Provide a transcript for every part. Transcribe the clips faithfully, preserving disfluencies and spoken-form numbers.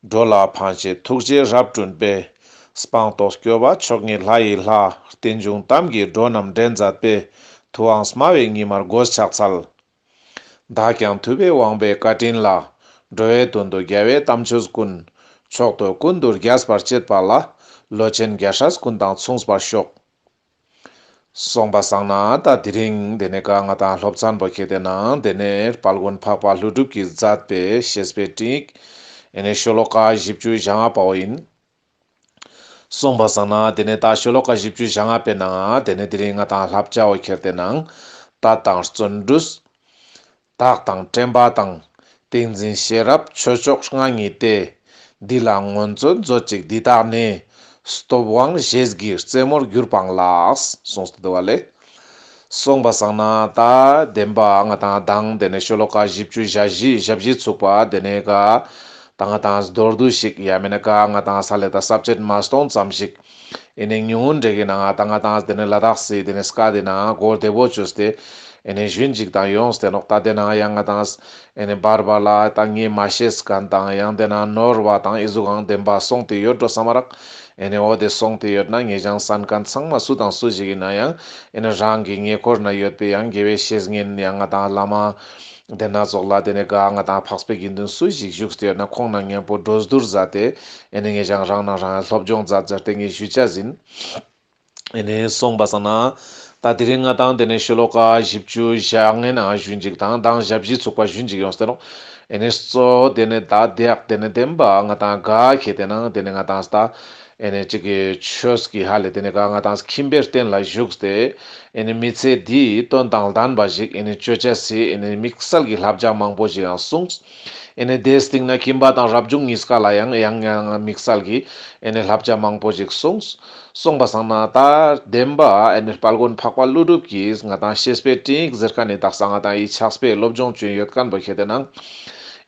འགྲོ་ལ་ཕན་ཕྱིར་ཐུགས་རྗེས་རབ་བསྐྲུན་པའི། སྤངས་རྟོགས་སྐྱོབ་པ་མཆོག་ཉིད་ལྷ་ཡི་ལྷ། རྟེན་འབྱུང་གཏམ་གྱི་འགྲོ་རྣམས་འདྲེན་མཛད་པའི། ཐུབ་དབང་སྨྲ་བའི་ཉི་མར་དགོངས་ཕྱག་འཚལ། བདག་ཀྱང་ཐུབ་པའི་དབང་པོའི་བཀའ་དྲིན་ལ། འགྲོ་བའི་དོན་དུ་རྒྱལ་བའི་དམ་ཆོས་ཀུན། མཆོག་ཏུ་ཀུན་ཏུ་རྒྱས་པར་བྱེད་པ་ལ། བློ་ཆེན་རྒྱལ་སྲས་ཀུན་དང་མཚུངས་པར་ཤོག། སོང་པ་སང་ན་ད་དེ་རིང་དེ་ནས་ཀ་ང་དང་སློབ་ཚན་པོ་ཁེ་ཏེ་ནང་དེ་ནས་དཔལ་མགོན་འཕགས་པ་ཀླུ་སྒྲུབ་ཀྱིས་མཛད་པའི་བཤེས་པའི་སྤྲིངས་ཡིག་ཨེ་ནས་ཤོ་ལོ་ཀ་བཞི་བཅུ་ཞེ་ལྔ་པའོ་ཡིན། སོང་པ་སང་ན་དེ་ནས་ད་ཤོ་ལོ་ཀ་བཞི་བཅུ་ཞེ་ལྔ་པའི་ནང་དེ་ནས་དེ་རིང་ང་དང་བསླབ་བྱའོ་ཁེ་ཏེ་ནང་དད་དང་བརྩོན་འགྲུས། བདག་དང་བྲན་པ་དང་། ཏིང་འཛིན་ཤེས་རབ་ཆོས་མཆོག་ལྔ་ཉིད་དེ། འདི་ལ་མངོན་བརྩོན་མཛོད་ཅིག་འདི་དག་ནི། སྟོབས་དབང་ཞེས་བགྱི་རྩེ་མོར་གྱུར་པའང་ལགས། གསུངས་ཏེ་འདུག་པ་ལེ། སོང་པ་སང་ན་ད་བདེན་པ་ང་དང་དང་དེ་ནས་ཤོ་ལོ་ཀ་བཞི་བཅུ་ཞེ་བཞི་ཞེ་བཞི་ཚུགས་པ་དེ་ནས་ཀ་ད་ང་དང་མདོར་བསྡུས་ཤིག་ཡ་མེད་ན་ཀ་ང་དང་ས་ལེ་ད་ས་བཅད་མ་སྟོང་ཙམ་ཞིག་ཨེ་ནས་ཉུང་ངུན་འདྲེ་གི་ནང་ང་ད་ང་དང་དེ་ནས་ལ་དྭགས་སི་དེ་ནས་སྐད་དེ་ནང་གོ་བདེ་པོ་བཅོས་ཏེ་ཨེ་ནས་ཞུན་ཅིག་དང་ཡོངས་ཏེ་ནོག། ད་དེ་ནང་ཡང་ང་དང་ཨེ་ནས་བར་བར་ལ་ད་ངས་མ་ཤེས་མཁན་དང་ཡང་དེ་ནང་ནོར་བ་དང་ཨི་ཟུག་གང་བདེན་པ་སོང་སྟེ་ཡོད་འགྲོ་བསམ་མ་རག། ཨེ་ནས་འོ་དེ་སོང་སྟེ་ཡོད་ན་ངས་ཀྱང་གསན་མཁན་ཚང་མ་སུ་དང་སུ་ཞིག་ཡིན་ན་ཡང་ཨེ་ནས་རང་གི་ཉེ་འཁོར་ན་ཡོད་པའི་ཡང་དགེ་བའི་བཤེས་གཉེན་ཡང་ང་དང་བླ་མ་དེ་ན་ཙོགས་ལ་དེ་ནས་ག་ང་དང་འཕགས་པའི་དགེ་འདུན་སུ་ཞིག་བཞུགས་ཏེ་ཡོད་ན་ཁོང་ན་མཉམ་པོ་གྲོས་བསྡུར་མཛད་དེ་ཨེ་ནས་ངས་ཀྱང་རང་ན་རང་སློབ་སྦྱོང་མཛད་མཛད་དེ་ངས་ཞུ་ཆ་ཟིན། ཨེ་ནས་སོང་པ་སང་ན་ད་དེ་རིང་ང་དང་དེ་ནས་ཤོ་ལོ་ཀ་བཞི་བཅུ་ཞེ་ལྔའི་ནང་ཞུན་ཅིག་དང་དང་ཞེ་བཞི་ཚུགས་པ་ཞུན་ཅིག་ཡོངས་ཏེ་ནོག། ཨེ་ནས་གཙོ་བོ་དེ་ནས་ད་དེ་ཡག་དེ་ནས་བདེན་པ་ང་དང་ག་ཁེ་ཏེ་ནང་དེ་ནས་ང་དང་ད་ཨེ་ནས་ཅིག་གི་ཆོས་ཀྱི་ཧ་ལས་དེ་ནས་ག་ང་དང་ཁྱིམ་པའི་རྟེན་ལ་བཞུགས་ཏེ་ཨེ་ནས་མི་ཚེ་འདིའི་དོན་དང་ལྡན་པ་ཞིག་ཨེ་ནས་ཅོ་ཆ་སི་ཨེ་ནས་དམིགས་བསལ་གྱི་བསླབ་བྱ་མང་པོ་ཞིག་ཡང་གསུངས། ཨེ་ནས་དེའི་སྟེང་ན་ཁྱིམ་པ་དང་རབ་བྱུང་གཉིས་ཀ་ལ་ཡང་ཡང་ཡང་དམིགས་བསལ་གྱི་ཨེ་ནས་བསླབ་བྱ་མང་པོ་ཞིག་གསུངས། སོང་པ་སང་ན་ད་བདེན་པ་ཨེ་ནི་དཔལ་མགོན་འཕགས་པ་ཀླུ་སྒྲུབ་ཀྱིས་ང་དང་བཤེས་པའི་སྤྲིངས་ཡིག་ཟེར་མཁན་ནི་དག་ས་ང་དང་ཡི་ཕྱག་དཔེ་སློབ་སྦྱོང་བྱོན་ཡོད་མཁན་པོ་ཁེ་ཏེ་ནང་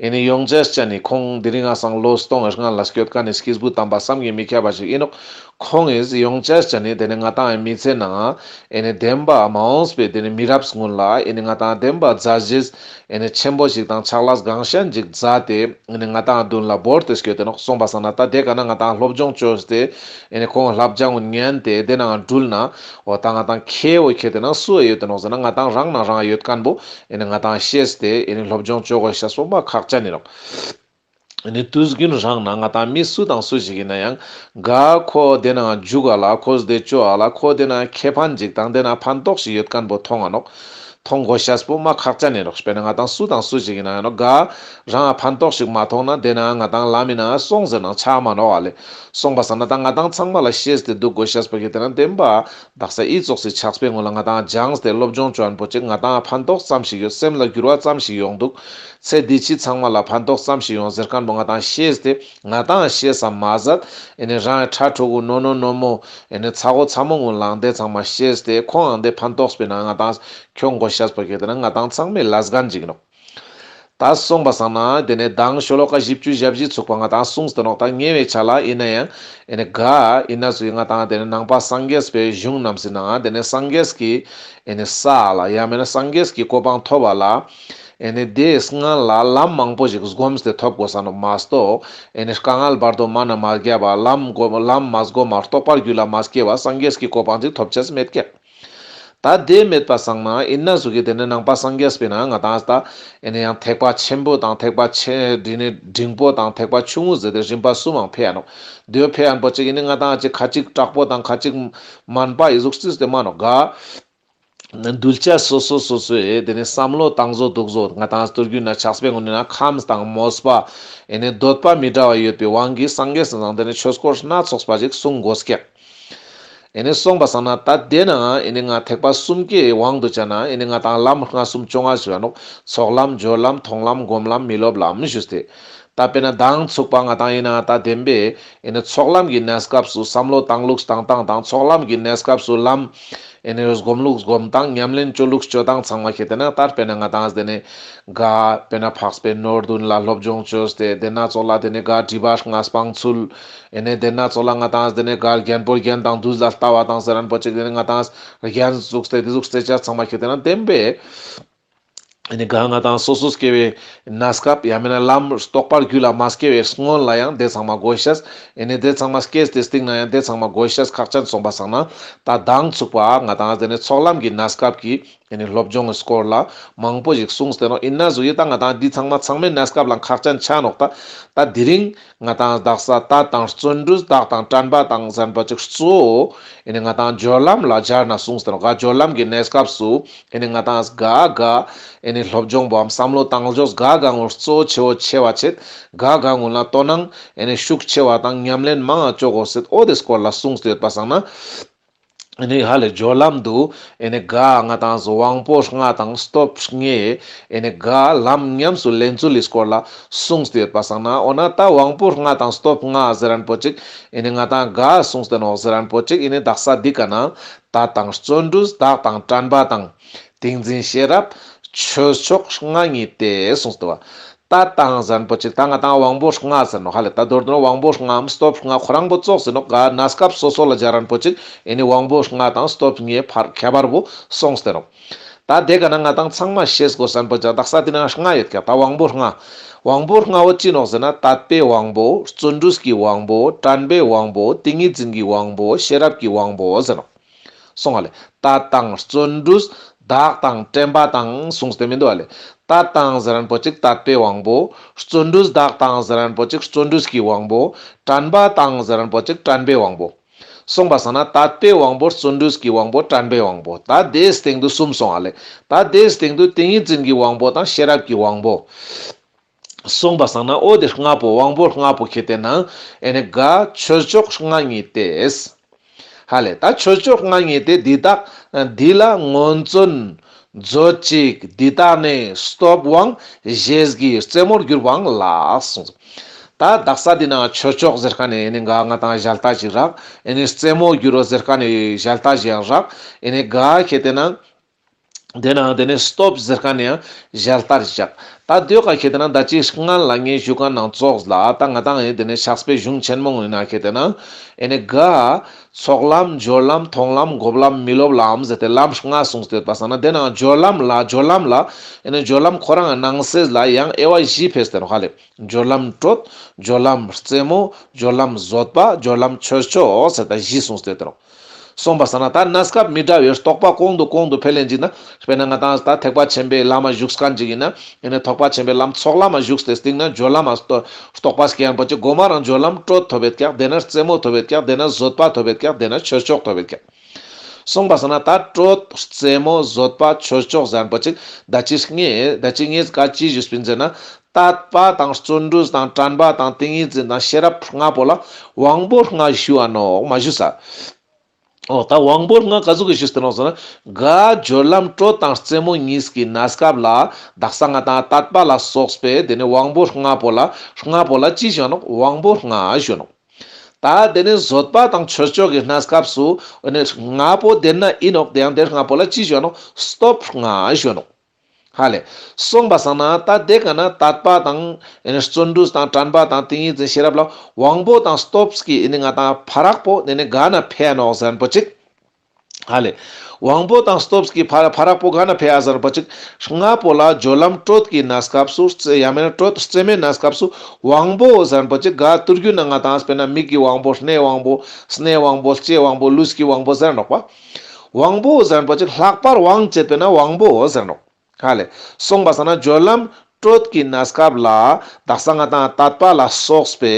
ཨེ་ནི་ཡོང་ཅེས་ཅན་ནི་ཁོང་དེ་རིང་ང་སང་ལོ་སྟོང་ངི་སྔན་ལ་སྐྱོད་མཁན་ནི་སྐྱེས་བུ་དམ་པ་བསམ་གྱིས་མི་ཁྱབ་པ་ཞིག་ཡིན་ནོག། ཁོང་ངིས་ཡོང་ཅེས་ཅན་ནི་དེ་ནི་ང་དང་མི་ཚེ་ནང་ཨེ་ནི་བདེན་པ་མ་འོངས་པའི་དེ་ནི་མི་རབས་སྔོན་ལ་ཨེ་ནི་ང་དང་བདེན་པ་མཛད་རྗེས་ཨེ་ནི་ཆེན་པོ་ཞིག་དང་ཕྱག་ལས་གང་ཤན་ཞིག་མཛད་དེ། ཨེ་ནི་ང་དང་མདུན་ལ་བོར་ཏེ་སྐྱོད་དེ་ནོག། སོང་པ་སང་ན་ད་དེ་ཀ་ན་ང་དང་སློབ་སྦྱོང་བཅོས་ཏེ་ཨེ་ནི་ཁོང་བསླབ་བྱ་ངུན་ཉན་ཏེ་དེ་ནང་འགྲུལ་ན་འོ་ད་ང་དང་ཁེ་འོ་ཁེ་དེ་ན་སུ་ཡོད་དེ་ནོག་ཟེར་ན་ང་དང་རང་ན་རང་ཡོད་མཁན་པོ་ཨེ་ནི་ང་དང་ཤེས་ཏེ་ཨེ་ནི་སློབ་སྦྱོང་བཅོ་དགོས་ཤེས་པོ་མ་ཁག་ཅན་ཡིན་ནོག། ཨེ་ནི་དུས་རྒྱུན་རང་ན་ང་དང་མི་སུ་དང་སུ་ཞིག་ཡིན་ན་ཡང་ག་ཁོ་དེ་ནང་འཇུག་ག་ལ་ཁོས་དེ་བཅོ་ག་ལ་ཁོ་དེ་ན་ཁེ་ཕན་ཅིག་དང་དེ་ན་ཕན་ཐོགས་ཤིག་ཡོད་མཁན་པོ་མཐོང་ང་ནོག། མཐོང་དགོས་ཤེས་པོ་མ་ཁག་ཅན་ཡིན་ནོག། དཔེར་ན་ང་དང་སུ་དང་སུ་ཞིག་ཡིན་ན་ཡང་ནོག་ག་རང་ཕན་ཐོགས་ཤིག་མ་མཐོང་ན་དེ་ན་ང་དང་ལམ་མི་ན་སོང་ཟེར་ན་ཆ་མ་ནོག་ཨ་ལེ། སོང་པ་སང་ན་ད་ང་དང་ཚང་མ་ལ་ཤེས་ཏེ་འདུག་དགོས་ཤེས་པོ་ཁེ་ཏེ་ན་བདེན་པ་དག་ས་ཨི་ཙོགས་སི་ཕྱག་དཔེ་ངུན་ལ་ང་དང་སྦྱངས་ཏེ་སློབ་སྦྱོང་བཅོ་མཁན་པོ་ཅིག་ང་དང་ཕན་ཐོགས་ཙམ་ཞིག་ཡོད། སེམས་ལ་འགྱུར་བ་ཙམ་ཞིག་ཡོང་འདུག། ཚེ་འདི་ཕྱི་ཚང་མ་ལ་ཕན་ཐོགས་ཙམ་ཞིག་ཡོང་ཟེར་མཁན་པོ་ང་དང་ཤེས་ཏེ་ང་དང་ཤེས་སམ་མ་ཟད་ཨེ་ནི་རང་ཕྲུ་གུ་ནོ་ནོ་ནོ་མོ་ཨེ་ནི་ཚ་བོ་ཚ་མོ་ངུན་ལའང་དེ་ཚང་མ་ཤེས་ཏེ་ཁོང་ཡང་དེ་ཕན་ཐོགས་པའི་ནང་ང་དང་ཁྱོང་དགོས་ཤེས་པོ་ཁེ་ཏེ་ན་ང་དང་ཚང་མའི་ལས་འགན་ཅིག་ནོག། ད་སོང་པ་སང་ན་དེ་ནས་དང་ཤོ་ལོ་ཀ་བཞི་བཅུ་ཞེ་བཞི་ཚུགས་པ་ང་དང་གསུངས་ཏེ་ནོག། ད་ཉེ་བའི་ཆ་ལ་ཡིན་ན་ཡང་ཨེ་ནི་ག་ཡིན་ན་སུ་ཡིན་ང་དང་དེ་ནས་ནང་པ་སངས་རྒྱས་པའི་གཞུང་རྣམས་སི་ནང་དེ་ནས་སངས་རྒྱས་ཀྱི་ཨེ་ནི་ས་ལ་ཡང་མེད་ན་སངས་རྒྱས་ཀྱི་གོ་འཕང་ཐོབ་པ་ལ་ཨེ་ནི་དེའི་སྔན་ལ་ལམ་མང་པོ་ཞིག་སྒོམས་ཏེ་ཐོབ་དགོས་ས་ནོག་མ་གཏོགས་ཨེ་ནི་དཀའ་ངལ་བར་དོ་མ་ན་མ་བརྒྱབ་པ་ལམ་སྒོམ་ལམ་མ་སྒོམ་མ་རྟོགས་པ་རྒྱུད་ལ་མ་སྐྱེ་བ་སངས་རྒྱས་ཀྱི་གོ་འཕང་ཅིག་ཐོབ་ཆེས་མེད་ཀྱག། ད་དེ་མེད་པ་སང་ན་ཡིན་ན་ཟུག་གི་དེ་ནས་ནང་པ་སངས་རྒྱས་པའི་ནང་ང་དང་ད་ཨེ་ནི་ཡང་ཐེག་པ་ཆེན་པོ་དང་ཐེག་པ་ཆེ་འདི་ནི་འབྲིང་པོ་དང་ཐེག་པ་ཆུང་ངུ་ཟེར་ཏེ་རིམ་པ་གསུམ་མང་ཕེ་ཡ་ནོག། དེའོ་ཕེ་ཡ་པོ་ཅིག་ཡིན་ནི་ང་དང་ཅིག་ཁ་ཅིག་དྲག་པོ་དང་ཁ་ཅིག་དམན་པ་ཡི་ཟུག་རྩིས་ཏེ་མ་ནོག་ག། གདུལ་བྱ་སོ་སོ་སོ་སོའི་དེ་ནི་བསམ་བློ་བཏང་བཟོ་འདུག་བཟོ་ང་དང་སྟོར་རྒྱུ་ན་ཆགས་པའི་ངོ་ནས་ན་ཁམས་དང་མོས་པ་ཨེ་ནི་འདོད་པ་མི་འདྲ་བ་ཡོད་པའི་དབང་གིས་སངས་རྒྱས་སི་ནང་དེ་ནི་ཆོས་སྐོར་སྣ་ཚོགས་པ་ཅིག་གསུང་དགོས་ཀྱག། ཨེ་ནི་སོང་པ་སང་ན་ད་དེ་ན་ཨེ་ནི་ང་ཐེག་པ་གསུམ་ཀའི་དབང་དུ་བྱས་ན་ཨེ་ནི་ང་དང་ལམ་ལྔ་གསུམ་བཅོ་ལྔ་ཞུ་བ་ནོག། ཚོགས་ལམ་སྦྱོར་ལམ་མཐོང་ལམ་སྒོམ་ལམ་མི་སློབ་ལམ་ཞུས་ཏེ། ད་དཔེར་ན་མདང་ཚུགས་པ་ང་དང་ཡིན་ན་ད་བདེན་པས་ཨེ་ནི་ཚོགས་ལམ་གྱི་གནས་སྐབས་སུ་བསམ་བློ་བཏང་ལུགས་བཏང་སྟངས་དང་ཚོགས་ལམ་གྱི་གནས་སྐབས་སུ་ལམ་ཨེ་ནི་སྒོམ་ལུགས་སྒོམ་སྟངས་ཉམས་ལེན་བཅོ་ལུགས་བཅོ་སྟངས་ཚང་མ་ཁེ་ཏེ་ན་ད་དཔེར་ན་ང་དང་དེ་ནི་ག་དཔེར་ན་འཕགས་པའི་ནོར་བདུན་ལ་སློབ་སྦྱོང་བཅོས་ཏེ་དེ་ན་ཚོགས་ལ་དེ་ནི་ག་སྒྲིབ་པ་ལྔ་སྤང་ཚུལ། ཨེ་ནི་དེ་ན་ཚོགས་ལ་ང་དང་དེ་ནི་ག་རྒྱན་པོ་རྒྱན་དང་དུས་ལ་ལྟ་བ་དང་ཟེར་རན་པོ་ཅིག་དེ་ནི་ང་དང་རྒྱན་བཙུགས་ཏེ་དེ་ཟུག་རྩེ་ཆ་ཚང་མ་ཁེ་ཏེ་ན་བདེན་པས། ཨེ་ནི་ག་ང་དང་སོ་སོ་སྐྱེ་བའི་གནས་སྐབས་ཡང་མེད་ན་ལམ་རྟོགས་པ་རྒྱུད་ལ་མ་སྐྱེ་བའི་སྔོན་ལ་ཡང་དེ་ཚང་མ་དགོས་ཤེས། ཨེ་ནི་དེ་ཚང་མ་སྐྱེས་ཏེ་སྟིང་ན་ཡང་དེ་ཚང་མ་དགོས་ཤེས་ཁག་ཅན་སོང་པ་སང་ན་ད་མདང་ཚུགས་པ་ང་དང་དེ་ནི་ཚོགས་ལམ་གྱི་གནས་སྐབས་ཀྱི་ཨེ་ནི་སློབ་སྦྱོང་གི་སྐོར་ལ་མང་པོ་ཞིག་གསུངས་ཏེ་ནོག། ཨིན་ན་ཟུག་ཡི་ད་ང་དང་འདི་ཚང་མ་ཚང་མའི་གནས་སྐབས་ལ་ཁག་ཅན་ཆ་ནོག། ད་ད་དེ་རིང་ང་དང་དག་ས་དད་དང་བརྩོན་འགྲུས་དག་དང་དྲན་པ་དང་ཟེར་ཁན་པོ་ཅིག་གཙོ་བོ་ཨེ་ནི་ང་དང་སྦྱོར་ལམ་ལ་སྦྱར་ན་གསུངས་ཏེ་ནོག། ག་སྦྱོར་ལམ་གྱི་གནས་སྐབས་སུ་ཨེ་ནི་ང་དང་ག་ག་ཨེ་ནི་སློབ་སྦྱོང་བོའམ་བསམ་བློ་བཏང་ཕྱོགས་ག་ག་ངོ་གཙོ་ཆེ་བོ་ཆེ་བ་ཆེད་ག་ག་ངོ་ལ་དོ་སྣང་ཨེ་ནི་ཤུགས་ཆེ་བ་དང་ཉམས་ལེན་མང་ང་ཅོ་དགོས་ཟེར་འོ་དེ་སྐོར་ལ་གསུངས་ཏེ་ཡོད་པ་སང་ན། ཨེ་ནི་ཧ་ལེ་སྦྱོར་ལམ་དུ་ཨེ་ནི་ག་ང་དང་དབང་པོ་ལྔ་དང་སྟོབས་ལྔའི་ཨེ་ནི་ག་ལམ་ཉམས་སུ་ལེན་ཚུལ་ལི་སྐོར་ལ་གསུངས་ཏེ་ཡོད་པ་སང་ན། འོ་ན་ད་དབང་པོ་ལྔ་དང་སྟོབས་ལྔ་ཟེར་ཁན་པོ་ཅིག་ཨེ་ནི་ང་དང་ག་གསུངས་ཏེ་ནོག་ཟེར་ཁན་པོ་ཅིག་ཨེ་ནི་དག་ས་འདི་ཀ་ན་དད་དང་བརྩོན་འགྲུས་དག་དང་དྲན་པ་དང་། ཏིང་འཛིན་ཤེས་རབ་ཆོས་མཆོག་ལྔ་ཉིད་དེ་གསུངས་ཏེ་བ། དད་དང་ཟེར་ཁན་པོ་ཅིག་ད་ང་དང་དབང་པོ་ལྔ་ཟེར་ནོག་ཧ་ལེ། ད་མདོར་བསྡུ་ན་དབང་པོ་ལྔའམ་སྟོབས་ལྔ་ཁོ་རང་པོ་ཙོགས་ཟེར་ནོག། ག་གནས་སྐབས་སོ་སོ་ལ་སྦྱར་ཁན་པོ་ཅིག་ཨེ་ནི་དབང་པོ་ལྔ་དང་སྟོབས་ལྔའི་ཕར་ཁྱད་པར་པོ་གསུངས་ཏེ་ནོག། ད་དེ་ཀ་ན་ང་དང་ཚང་མ་ཤེས་དགོས་ཁན་པོ་ཅིག་དག་ས་དེ་ན་ལྔ་ཡོད་ཀྱག། ད་དབང་པོ་ལྔ། དབང་པོ་ལྔ་བོ་ཅི་ནོག་ཟེར་ན་དད་པའི་དབང་པོ། བརྩོན་འགྲུས་ཀྱི་དབང་པོ། དྲན་པའི་དབང་པོ། ཏིང་ངེ་འཛིན་གྱི་དབང་པོ། ཤེས་རབ་ཀྱི་དབང་པོ་ཟེར་ནོག། སོང་ང་ལེ། དད་དང་བརྩོན་འགྲུས་དག་དང་དྲན་པ་དང་གསུངས་ཏེ་མི་འདུག་ཨ་ལེ། དད་དང་ཟེར་ཁན་པོ་ཅིག་དད་པའི་དབང་པོ། བརྩོན་འགྲུས་དག་དང་ཟེར་ཁན་པོ་ཅིག་བརྩོན་འགྲུས་ཀྱི་དབང་པོ། དྲན་པ་དང་ཟེར་ཁན་པོ་ཅིག་དྲན་པའི་དབང་པོ། སོང་པ་སང་ན་དད་པའི་དབང་པོ། བརྩོན་འགྲུས་ཀྱི་དབང་པོ། དྲན་པའི་དབང་པོ། ད་དེའི་སྟེང་དུ་གསུམ་སོང་ང་ལེ། ད་དེའི་སྟེང་དུ་ཏིང་ངེ་འཛིན་གྱི་དབང་པོ་དང་ཤེས་རབ་ཀྱི་དབང་པོ། སོང་པ་སང་ན་འོ་དེ་ལྔ་པོ་དབང་པོ་ལྔ་པོ་ཁེ་ཏེ་ན་ཨེ་ནི་ག་ཆོས་མཆོག་ལྔ་ཉིད་དེ། ཧ་ལེ། ད་ཆོས་མཆོག་ལྔ་ཉིད་དེ་འདི་དག་འདི་ལ་སྔོན་བརྩོན་མཛོད་ཅིག། འདི་དག་ནི་སྟོབས་དབང་ཞེས་བགྱི། རྩེ་མོར་གྱུར་པའང་ལགས་གསུངས། ད་དག་ས་འདི་ན་ཆོས་མཆོག་ཟེར་ཁན་ནི་ཨེ་ནི་ག་ང་དང་ཞལ་ཏ་ཞིག་རག། ཨེ་ནི་རྩེ་མོ་གྱུར་རོ་ཟེར་ཁན་ནི་ཞལ་ཏ་ཞིག་ཡང་རག། ཨེ་ནི་ག་ཁེ་ཏེ་ན་དེ་ན་དེ་ནི་སྟོབས་ཟེར་ཁན་ནི་ཡང་ཞལ་ཏ་ཞིག། ད་དེའོ་ཀ་ཁེ་ཏེ་ན་ད་ཅི་སྔན་ལ་ངས་ཞུ་ཁན་ནང་ཙོགས་ལ་ད་ང་དང་ཨེ་དེ་ནི་ཕྱག་དཔེ་གཞུང་ཆེན་མོ་ངོ་ན་ཁེ་ཏེ་ན་ཨེ་ནི་ག་ཚོགས་ལམ་སྦྱོར་ལམ་མཐོང་ལམ་འགོག་ལམ་མི་སློབ་ལམ་ཟེར་ཏེ་ལམ་ལྔ་གསུངས་ཏེ་ཡོད་པ་སང་ན་དེ་ན་སྦྱོར་ལམ་ལ་སྦྱོར་ལམ་ལ་ཨེ་ནི་སྦྱོར་ལམ་ཁོ་རང་ནང་གསེས་ལ་ཡང་དབྱེ་བ་བཞི་ཕེས་ཏེ་ནོག་ཧ་ལེ། སྦྱོར་ལམ་དྲོད། སྦྱོར་ལམ་རྩེ་མོ། སྦྱོར་ལམ་བཟོད་པ། སྦྱོར་ལམ་ཆོས་མཆོག་ཟེར་ཏེ་བཞི་གསུངས་ཏེ་ཡོད་ཏེ་ནོག། སོང་པ་སང་ན་ད་གནས་སྐབས་མི་འདྲ་བའི་རྟོགས་པ་གོང་དུ་གོང་དུ་འཕེལ་ལེན་ཅིག་ན་དཔེར་ན་ང་དང་ད་ཐེག་པ་ཆེན་པོའི་ལམ་མ་ཞུགས་ཁན་ཅིག་ཡིན་ན་ཨེ་ནི་ཐེག་པ་ཆེན་པོའི་ལམ་ཚོགས་ལམ་མ་ཞུགས་ཏེ་སྟིང་ན་སྦྱོར་ལམ་མ་རྟོགས་པ་སྐྱེ་ཡང་པོ་ཅིག་གོ་མ་རང་སྦྱོར་ལམ་དྲོད་ཐོབ་ཡོད་ཀྱག། དེ་ན་རྩེ་མོ་ཐོབ་ཡོད་ཀྱག། དེ་ན་བཟོད་པ་ཐོབ་ཡོད་ཀྱག། དེ་ན་ཆོས་མཆོག་ཐོབ་ཡོད་ཀྱག། སོང་པ་སང་ན་ད་དྲོད་རྩེ་མོ་བཟོད་པ་ཆོས་མཆོག་ཟེར་ཁན་པོ་ཅིག་ད་ཅི་ངས་ད་ཅི་ངས་ག་ཅི་ཞུས་པིན་ཟེར་ན་དད་པ་དང་བརྩོན་འགྲུས་དང་དྲན་པ་དང་ཏིང་ངེ་འཛིན་དང་ཤེས་རབ་ལྔ་པོ་ལ་དབང་པོ་ལྔ་ཞུ་འ་ནོག་མ་ཞུས་ས། འོ་ད་དབང་པོ་ལྔ་ག་ཟུག་གི་ཞུས་ཏེ་ནོག་ཟེར་ན་ག་སྦྱོར་ལམ་དྲོད་དང་རྩེ་མོ་གཉིས་ཀྱི་གནས་སྐབས་ལ་དག་ས་ང་དང་དད་པ་ལ་སོགས་པའི་དེ་ནི་དབང་པོ་ལྔ་པོ་ལ་ལྔ་པོ་ལ་ཅི་ཞུ་འ་ནོག། དབང་པོ་ལྔ་ཞུ་འ་ནོག། ད་དེ་ནི་བཟོད་པ་དང་ཆོས་མཆོག་གི་གནས་སྐབས་སུ་ཨེ་ནི་ལྔ་པོ་དེ་ན་ཨིན་ནོག། དེ་ཡང་དེ་ལྔ་པོ་ལ་ཅི་ཞུ་ནོག། སྟོབས་ལྔ་ཞུ་ནོག། ཧ་ལེ། སོང་པ་སང་ན་ད་དེ་ཀ་ན་དད་པ་དང་ཨེ་ནི་བརྩོན་འགྲུས་དང་དྲན་པ་དང་ཏིང་ངེ་འཛིན་ཤེས་རབ་ལ་དབང་པོ་དང་སྟོབས་ཀྱི་ཨེ་ནི་ང་དང་ཕ་རག་པོ་དེ་ནི་ག་ན་ཕེ་ནོག་ཟེར་ཁན་པོ་ཅིག། ཧ་ལེ། དབང་པོ་དང་སྟོབས་ཀྱི་ཕ་ཕ་རག་པོ་ག་ན་ཕེ་ཡ་ཟེར་ཁན་པོ་ཅིག། ལྔ་པོ་ལ་སྦྱོར་ལམ་དྲོད་ཀྱི་གནས་སྐབས་སུ་རྩེ་ཡང་མེད་ན་དྲོད་རྩེ་མོའི་གནས་སྐབས་སུ་དབང་པོ་ཟེར་ཁན་པོ་ཅིག་ག་དུས་རྒྱུན་ན་ང་དང་དཔེར་ན་མིག་གི་དབང་པོ་སྣའི་དབང་པོ་སྣའི་དབང་པོ་ལྕེའི་དབང་པོ་ལུས་ཀྱི་དབང་པོ་ཟེར་ནོག་པ། དབང་པོ་ཟེར་ཁན་པོ་ཅིག་ལྷག་པར་དབང་བྱེད་པས་ན་དབང་པོ་ཟེར་ནོག། ཧ་ལེ། སོང་པ་སང་ན་སྦྱོར་ལམ་དྲོད་ཀྱི་གནས་སྐབས་ལ་དག་ས་ང་དང་དད་པ་ལ་སོགས་པའི་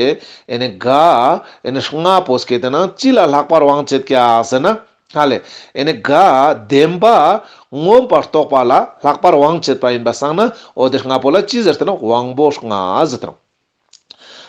ཨེ་ནི་ག་ཨེ་ནི་ལྔ་པོ་སྐྱེ་དེ་ན་ཅི་ལ་ལྷག་པར་དབང་བྱེད་ཀྱག་ཟེར་ན། ཧ་ལེ། ཨེ་ནི་ག་བདེན་པ་མངོན་པར་རྟོགས་པ་ལ་ལྷག་པར་དབང་བྱེད་པ་ཡིན་པ་སང་ན་འོ་དེ་ལྔ་པོ་ལ་ཅི་ཟེར་ཏེ་ནོག། དབང་པོ་ལྔ་ཟེར་ཏེ་ནོག།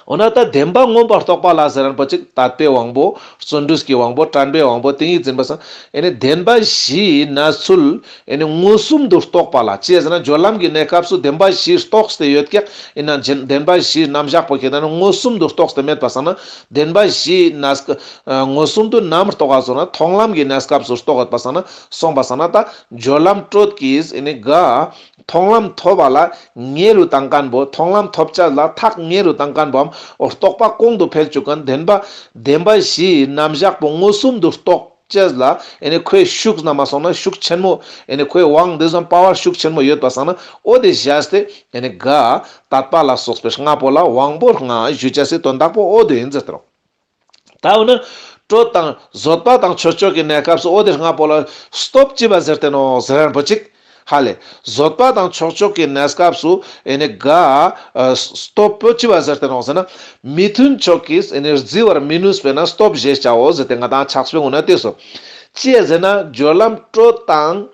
འོ་ན་ད་བདེན་པ་མངོན་པར་རྟོགས་པ་ལ་ཟེར་ཁན་པོ་ཅིག་དད་པའི་དབང་པོ། བརྩོན་འགྲུས་ཀྱི་དབང་པོ། དྲན་པའི་དབང་པོ། ཏིང་ངེ་འཛིན་པ་སང་ཨེ་ནི་བདེན་པ་བཞིའི་གནས་ཚུལ་ཨེ་ནི་མངོན་སུམ་དུ་རྟོགས་པ་ལ་ཅི་ཟེར་ན་སྦྱོར་ལམ་གྱི་གནས་སྐབས་སུ་བདེན་པ་བཞི་རྟོགས་ཏེ་ཡོད་ཀྱག། ཡིན་ན་བདེན་པ་བཞིའི་རྣམ་གཞག་པོ་ཁྱེད་ན་མངོན་སུམ་དུ་རྟོགས་ཏེ་མེད་པ་སང་ན་བདེན་པ་བཞིའི་གནས་མངོན་སུམ་དུ་ནམ་རྟོགས་པ་སོང་ན་མཐོང་ལམ་གྱི་གནས་སྐབས་སུ་རྟོགས་ཡོད་པ་སང་ན་སོང་པ་སང་ན་ད་སྦྱོར་ལམ་དྲོད་ཀྱིས་ཨེ་ནི་ག་མཐོང་ལམ་ཐོབ་པ་ལ་ཉེ་རུ་བཏང་མཁན་པོ། མཐོང་ལམ་ཐོབ་བྱ་ལ་ཐག་ཉེ་རུ་བཏང་མཁན་པོའམ་འོ་རྟོགས་པ་གོང་དུ་འཕེལ་བཅུག་མཁན་བདེན་པ་བདེན་པ་བཞིའི་རྣམ་གཞག་པོ་མངོན་སུམ་དུ་རྟོགས་ ཅེས་ལ་ཨེ་ནི་ཁོའི་ཤུགས་ན་མ་སོང་ན་ཤུགས་ཆེན་མོ་ཨེ་ནི་ཁོའི་དབང་དེ་ཙམ་པ་ཝར་ཤུགས་ཆེན་མོ་ཡོད་པ་སང་ན་འོ་དེ་བཞག་སྟེ་ཨེ་ནི་ག་དད་པ་ལ་སོགས་པའི་ལྔ་པོ་ལ་དབང་པོ་ལྔ་ཞུ་ཅེས་སི་དོན་དག་པོ་འོ་དེ་ཡིན་ཟེར་ཏེ་ནོག་ད་འོ་ན་གྲོད་དང་བཟོད་པ་དང་ཆོས་མཆོག་གི་གནས་སྐབས་སུ་འོ་དེ་ལྔ་པོ་ལ་སྟོབས་ཅི་བ་ཟེར་ཏེ་ནོག་ཟེར་རན་པོ་ཅིག་ཧ་ལེ། བཟོད་པ་དང་ཆོས་མཆོག་གི་གནས་སྐབས་སུ་ཨེ་ནི་ག་ཨ་སྟོབས་པོ་ཅི་བ་ཟེར་ཏེ་ནོག་ཟེར་ན། མི་མཐུན་ཕྱོགས་ཀྱིས་ཨེ་ནི་རྫི་བར་མི་ནུས་པས་ན་སྟོབས་ཞེས་བྱའོ་ཟེར་ཏེ་ང་དང་ཕྱག་དཔེ་འོ་ན་དེ་སོ། ཅི་ཟེར་ན་སྦྱོར་ལམ་གྲོད་དང་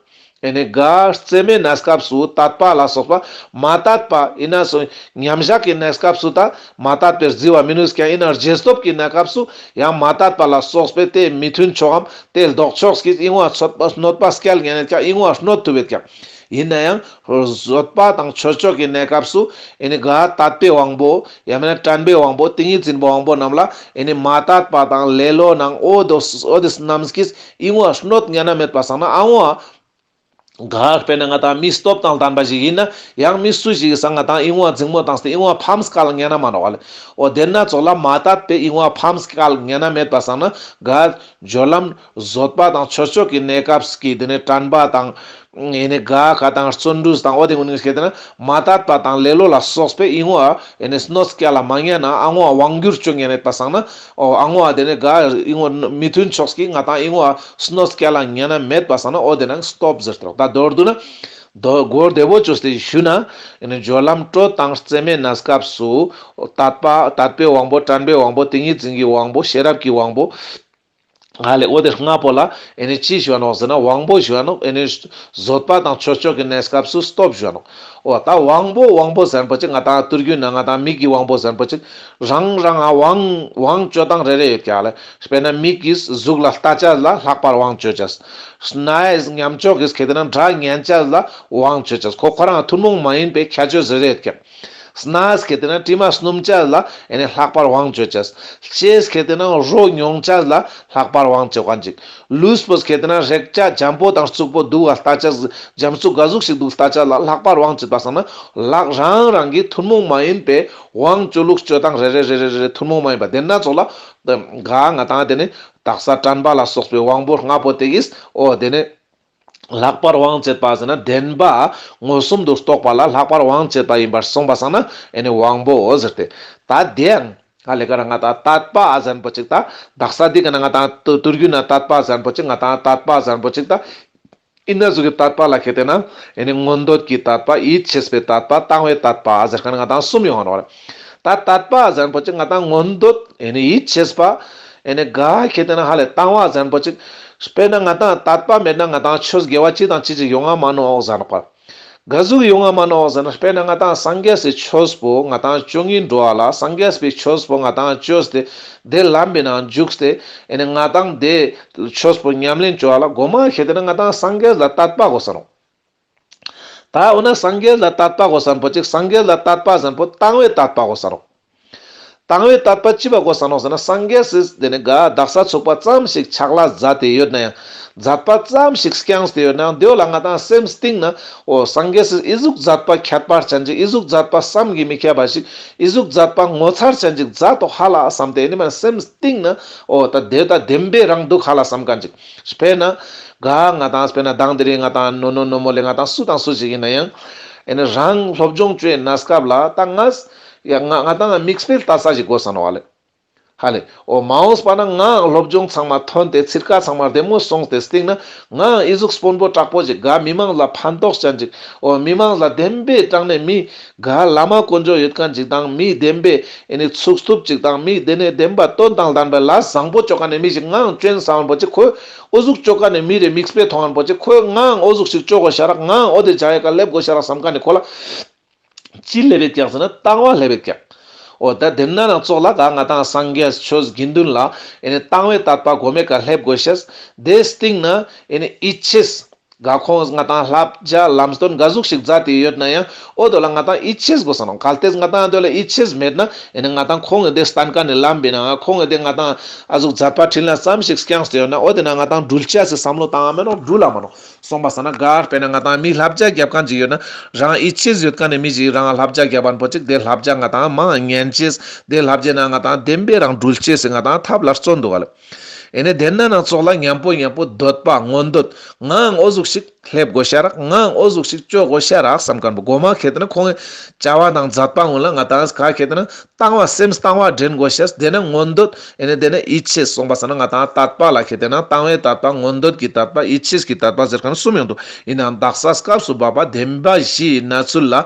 ཨེ་ནི་ག་རྩེ་མོའི་གནས་སྐབས་སུ་དད་པ་ལ་སོགས་པ་མ་དད་པ་ཡིན་ན་སོ་མཉམ་བཞག་གི་གནས་སྐབས་སུ་ད་མ་དད་པའི་རྫི་བ་མི་ནུས་ཀྱང་ཡིན་ན་རྗེས་སྟོབས་ཀྱི་གནས་སྐབས་སུ་ཡང་མ་དད་པ་ལ་སོགས་པའི་དེ་མི་མཐུན་ཕྱོགས་འམ་དེ་ལྡོག་ཕྱོགས་ཀྱིས་ཨིན་བ་གནོད་པ་སྐྱལ་ཉན་ནས་ཀྱང་ཨིན་བ་གནོད་ཐུབ་བེད་ཀྱང་། ཡིན་ན་ཡང་བཟོད་པ་དང་ཆོས་མཆོག་གི་གནས་སྐབས་སུ་ཨེ་ནི་ག་དད་པའི་དབང་པོ་ཡང་མིན་ན་དྲན་པའི་དབང་པོ་ཏིང་ངེ་འཛིན་པའི་དབང་པོ་རྣམས་ལ་ཨེ་ནི་མ་དད་པ་དང་ལེ་ལོ་ནང་འོ་དོ་འོ་དེ་རྣམས་ཀྱིས་ཨིན་བ་གནོད་ཉན་ན་མེད་པ་སང་ན་ཨ་བ། ག་དཔེར་ན་ང་དང་མི་སྟོབས་དང་ལྡན་པ་ཞིག་ཡིན་ན་ཡང་མི་སུ་ཞིག་གི་སང་ང་དང་ཨིན་བ་འཛིང་མོ་བཏང་སྟེ་ཨིན་བ་ཕམ་སྐལ་ཉན་ན་མ་ནོག་ལེ། འོ་དེ་ན་ཙོགས་ལ་མ་དད་པའི་ཨིན་བ་ཕམ་སྐལ་ཉན་ན་མེད་པ་སང་ན་ག་སྦྱོར་ལམ་བཟོད་པ་དང་ཆོས་མཆོག་གི་གནས་སྐབས་ཀྱི་དེ་ནས་དྲན་པ་དང་ཨེ་ནི་ག་ཁ་དང་བརྩོན་འགྲུས་དང་འོ་དེ་ངོ་ནི་སྐད་དེ་ན་མ་དད་པ་དང་ལེ་ལོ་ལ་སོགས་པའི་ཨིན་བ་ཨེ་ནི་གནོད་སྐྱལ་ལ་མ་ཉན་ན་ཨ་བ་དབང་བསྒྱུར་བཅོ་ཉན་ནས་པ་སང་ན་འོ་ཨ་བ་དེ་ནས་ག་ཨིན་བ་མི་མཐུན་ཕྱོགས་ཀྱི་ང་དང་ཨིན་བ་གནོད་སྐྱལ་ལ་ཉན་ན་མེད་པ་སང་ན་འོ་དེ་ན་སྟོབས་ཟེར་ཏེ་ནོག་ད་མདོར་བསྡུ་ན། མདོ་གོ་བདེ་བོ་བཅོས་ཏེ་ཞུ་ན། ཨེ་ནི་སྦྱོར་ལམ་གྲོད་དང་རྩེ་མོའི་གནས་སྐབས་སུ་དད་པ་དད་པའི་དབང་པོ་དྲན་པའི་དབང་པོ་ཏིང་ངེ་འཛིན་གྱི་དབང་པོ་ཤེས་རབ་ཀྱི་དབང་པོ། ཧ་ལེ་འོ་དེ་ལྔ་པོ་ལ་ཨེ་ནི་ཅི་ཞུ་བ་ནོག་ཟེར་ན་དབང་པོ་ཞུ་བ་ནོག་ཨེ་ནི་བཟོད་པ་དང་ཆོས་མཆོག་གི་གནས་སྐབས་སུ་སྟོབས་ཞུ་བ་ནོག་འོ་ད་དབང་པོ་དབང་པོ་ཟེར་པོ་ཅིག་ང་དང་དུས་རྒྱུན་ན་ང་དང་མིག་གི་དབང་པོ་ཟེར་པོ་ཅིག་རང་རང་ང་དབང་དབང་བཅོ་སྟངས་རེ་རེ་ཡོད་ཀྱག་ལེ། དཔེར་ན་མིག་གིས་གཟུགས་ལ་ལྟ་ཅེས་ལ་ལྷག་པར་དབང་བཅོ་ཅེས། སྣའི་ཉམས་ཆོག་གིས་ཁེ་དེ་ན་སྒྲ་ཉན་ཅེས་ལ་དབང་བཅོ་ཅེས། ཁོ་ཁོ་རང་ཐུན་མོང་མ་ཡིན་པའི་ཁྱད་ཆོས་རེ་རེ་ཡོད་ཀྱག་སྣ་ཁེ་དེ་ན་དྲི་མ་སྣུམ་ཅེས་ལ་ཨེ་ནི་ལྷག་པར་དབང་བཅོ་ཅེས། ལྕེས་ཁེ་དེ་ན་རོ་མྱོང་ཅེས་ལ་ལྷག་པར་དབང་བཅོ་མཁན་ཅིག་ལུས་པོས་ཁེ་དེ་ན་རེག་བྱ་འཇམ་པོ་དང་རྩུབ་པོ་འདུག་ག་ལྟ་ཅེས། འཇམ་རྩུབ་ག་ཟུག་ཞིག་འདུག་ལྟ་ཅེས་ལ་ལྷག་པར་དབང་བཅོ་པ་སང་ན་ལག་རང་རང་གི་ཐུན་མོང་མ་ཡིན་པའི་དབང་བཅོ་ལུགས་བཅོ་སྟངས་རེ་རེ་རེ་རེ་རེ་ཐུན་མོང་མ་ཡིན་པ་དེ་ན་ཙོགས་ལ་ག་ང་དང་དེ་ནི་དག་ས་དྲན་པ་ལ་སོགས་པའི་དབང་པོ་ལྔ་པོ་དེ་གིས་འོ་དེ་ནི། ལྷག་པར་དབང་བྱེད་པ་ཟེར་ན་བདེན་པ་མངོན་སུམ་དུ་རྟོགས་པ་ལ་ལྷག་པར་དབང་བྱེད་པ་ཡིན་པར་གསུངས་པ་སང་ན་ཨེ་ནི་དབང་པོའོ་ཟེར་ཏེ། ད་དེའང་ཧ་ལེ་ག་ར་ང་དང་དད་པ་ཨ་ཟེར་པོ་ཅིག་ད་དག་ས་འདི་ག་ན་ང་དང་དུ་དུས་རྒྱུན་ན་དད་པ་ཟེར་པོ་ཅིག་ང་དང་དད་པ་ཟེར་པོ་ཅིག་ད་ཨིན་ན་ཟུག་གི་དད་པ་ལ་ཁེ་དེ་ན་ཨེ་ནི་མངོན་འདོད་ཀྱི་དད་པ་ཡིད་ཆེས་པའི་དད་པ་དང་བའི་དད་པ་ཨ་ཟེར་ཁན་ང་དང་གསུམ་ཡོང་ང་ནོག་ལེ། ད་དད་པ་ཟེར་པོ་ཅིག་ང་དང་མངོན་འདོད་ཨེ་ནི་ཡིད་ཆེས་པ། ཨེ་ནི་ག་ཁེ་དེ་ན་ཧ་ལེ་དང་བ་ཟེར་པོ་ཅིག་དཔེར་ན་ང་དང་དད་པ་མེད་ན་ང་དང་ཆོས་དགེ་བ་ཅི་དང་ཅི་ཅིག་ཡོང་ང་མ་ནོག་ཟེར་ནོག་པ། ག་ཟུག་ཡོང་ང་མ་ནོག་ཟེར་ན་དཔེར་ན་ང་དང་སངས་རྒྱས་སི་ཆོས་པོ་ང་དང་བཅོ་ལྔའི་འགྲོ་བ་ལ་སངས་རྒྱས་པའི་ཆོས་པོ་ང་དང་བཅོས་ཏེ་དེ་ལམ་པའི་ནང་འཇུག་སྟེ་ཨེ་ནི་ང་དང་དེ་ཆོས་པོ་ཉམས་ལེན་བཅོ་བ་ལ་གོ་མ་ཁེ་དེ་ན་ང་དང་སངས་རྒྱས་ལ་དད་པ་དགོས་ས་ནོག་ད་འོ་ན་སངས་རྒྱས་ལ་དད་པ་དགོས་ས་པོ་ཅིག་སངས་རྒྱས་ལ་དད་པ་ཟེར་པོ་དང་བའི་དད་པ་དགོས་ས་ནོག་དང་བའི་དད་པ་ཅི་བ་དགོས་ས་ནོག་ཟེར་ན་སངས་རྒྱས་སི་དེ་ནི་ག་དག་ས་ཚུགས་པ་ཙམ་ཞིག་ཕྱག་ལས་མཛད་དེ་ཡོད་ན་ཡང་མཛད་པ་ཙམ་ཞིག་བསྐྱངས་ཏེ་ཡོད་ན་ཡང་དེ་བོ་ལ་ང་དང་སེམས་གཏིང་ན་འོ་སངས་རྒྱས་སི་ཨི་ཟུག་མཛད་པ་ཁྱད་པར་ཅན་ཅིག་ཨི་ཟུག་མཛད་པ་བསམ་གྱིས་མི་ཁྱབ་པ་ཞིག་ཨི་ཟུག་མཛད་པ་ངོ་མཚར་ཅན་ཅིག་མཛད་དོ་ཧ་ལ་བསམ་སྟེ་ཨེ་ནི་མ་སེམས་གཏིང་ན་འོ་ད་དེ་ད་བདེན་པའི་རང་འདུག་ཧ་ལ་བསམ་མཁན་ཅིག་དཔེར་ན། ག་ང་དང་དཔེར་ན་དང་དེ་རིང་ང་དང་ནོ་ནོ་ནོ་མོ་ལེ་ང་དང་སུ་དང་སུ་ཞིག་ཡིན་ན་ཡང་། ཨེ་ནི་རང་སློབ་སྦྱོང་བཅོས་ན་སྐབས་ལ་ད་ང་ཡ་ང་ང་དང་མིག་དཔེ་ལྟ་ས་ཞིག་དགོས་ས་ནོག་ལེ། ཧ་ལེ། འོ་མ་འོངས་པ་ན་ང་སློབ་སྦྱོང་ཚང་མ་ཐོན་ཏེ་ཚིར་ཁ་ཚང་མ་བདེ་མོ་སོང་སྟེ་སྟིང་ན་ང་ཨི་ཟུག་དཔོན་པོ་དྲག་པོ་ཞིག་ག་མི་མང་ལ་ཕན་ཐོགས་ཅན་ཅིག་འོ་མི་མང་ལ་བདེན་པའི་དྲང་ནས་མི་ག་བླ་མ་དཀོན་མཆོག་ཡོད་མཁན་ཅིག་དང་མི་བདེན་པའི་ཨེ་ནི་ཚུགས་ཐུབ་ཅིག་དང་མི་དེ་ནས་བདེན་པ་དོན་དང་ལྡན་པའི་ལས་བཟང་པོ་བཅོ་མཁན་ནི་མི་ཞིག་ངའང་བཅོ་ཡིན་བསམ་པོ་ཅིག་ཁོས་འོ་ཟུག་བཅོ་མཁན་ནི་མི་རེ་མིག་དཔེ་མཐོང་མཁན་པོ་ཅིག་ཁོས་ངའང་འོ་ཟུག་ཞིག་བཅོ་དགོས་ཤ་རག་ངའང་འོ་དེ་བྱ་ཡ་ཀ་སླེབས་དགོས་ཤ་རག་བསམ་མཁན་ནི་ཁོ་ལ་ཅི་སླེབས་ཡོད་ཀྱག་ཟེར་ན་དང་བ་སླེབས་ཡོད་ཀྱག་འོ་ད་དེ་ན་ནང་ཙོགས་ལ་ག་ང་དང་སངས་རྒྱས་ཆོས་དགེ་འདུན་ལ་ཨེ་ནི་དང་བའི་དད་པ་གོ་མེ་ཀ་སླེབས་དགོས་ཤེས་དེ་སྟིང་ན་ཨེ་ནི་ཡིད་ཆེས། ག་ཁོང་ང་དང་བསླབ་བྱ་ལམ་སྟོན་ག་ཟུག་ཞིག་མཛད་དེ་ཡོད་ན་ཡང་འོ་དོ་ལ་ང་དང་ཡིད་ཆེས་དགོས་ས་ནོག་གལ་ཏེ་ང་དང་དོ་ལ་ཡིད་ཆེས་མེད་ན་ཨེ་ནི་ང་དང་ཁོང་གི་དེ་སྟན་ཀ་ནས་ལམ་པའི་ནང་ཁོང་གི་དེ་ང་དང་ཨ་ཟུག་མཛད་པ་འཕྲིན་ལས་ཙམ་ཞིག་བསྐྱངས་ཏེ་ཡོད་ན་འོ་དེ་ན་ང་དང་འགྲུལ་ཆ་སི་བསམ་བློ་བཏང་ང་མེད་ནོག་འགྲུལ་ལ་མ་ནོག་སོང་པ་ས་ན་ག་དཔེར་ན་ང་དང་མི་བསླབ་བྱ་རྒྱབ་མཁན་ཅིག་ཡོད་ན་རང་ཡིད་ཆེས་ཡོད་མཁན་ནི་མི་ཞིག་རང་བསླབ་བྱ་རྒྱབ་མཁན་པོ་ཅིག་དེ་བསླབ་བྱ་ང་དང་མང་ཉན་ཆེས་དེ་བསླབ་བྱ་ན་ང་དང་བདེན་པའི་རང་འགྲུལ་ཆེས་སི་ང་དང་ཐབས་ལ་བརྩོན་འདུག་ག་ལེ། ཨེ་ནེ་དེ་ན་ན་ཙོགས་ལ་མཉམ་པོ་མཉམ་པོ་འདོད་པ་མངོན་འདོད། ངའང་འོ་ཟུག་ཞིག་སླེབས་དགོས་ཤ་རག། ངའང་འོ་ཟུག་ཞིག་ཅོ་དགོས་ཤ་རག་བསམ་མཁན་པོ་གོ་མ་ཁེ་ཏེ་ན་ཁོང་གི་བྱ་བ་དང་མཛད་པ་ངོ་ལ་ང་དང་ག་ཁེ་ཏེ་ན་དང་བ་སེམས་དང་བ་འདྲེན་དགོས་ཤ། དེ་ནེ་མངོན་འདོད། ཨེ་ནེ་དེ་ནེ་ཡིད་ཆེས། སོང་པ་སང་ན་ང་དང་དད་པ་ལ་ཁེ་ཏེ་ན་དང་བའི་དད་པ། མངོན་འདོད་ཀྱི་དད་པ། ཡིད་ཆེས་ཀྱི་དད་པ་ཟེར་མཁན་གསུམ་ཡོང་འདུག། ཡིན་ནའང་དག་ས་སྐབས་སུ་བབ་པ་བདེན་པ་བཞིའི་གནས་ཚུལ་ལ་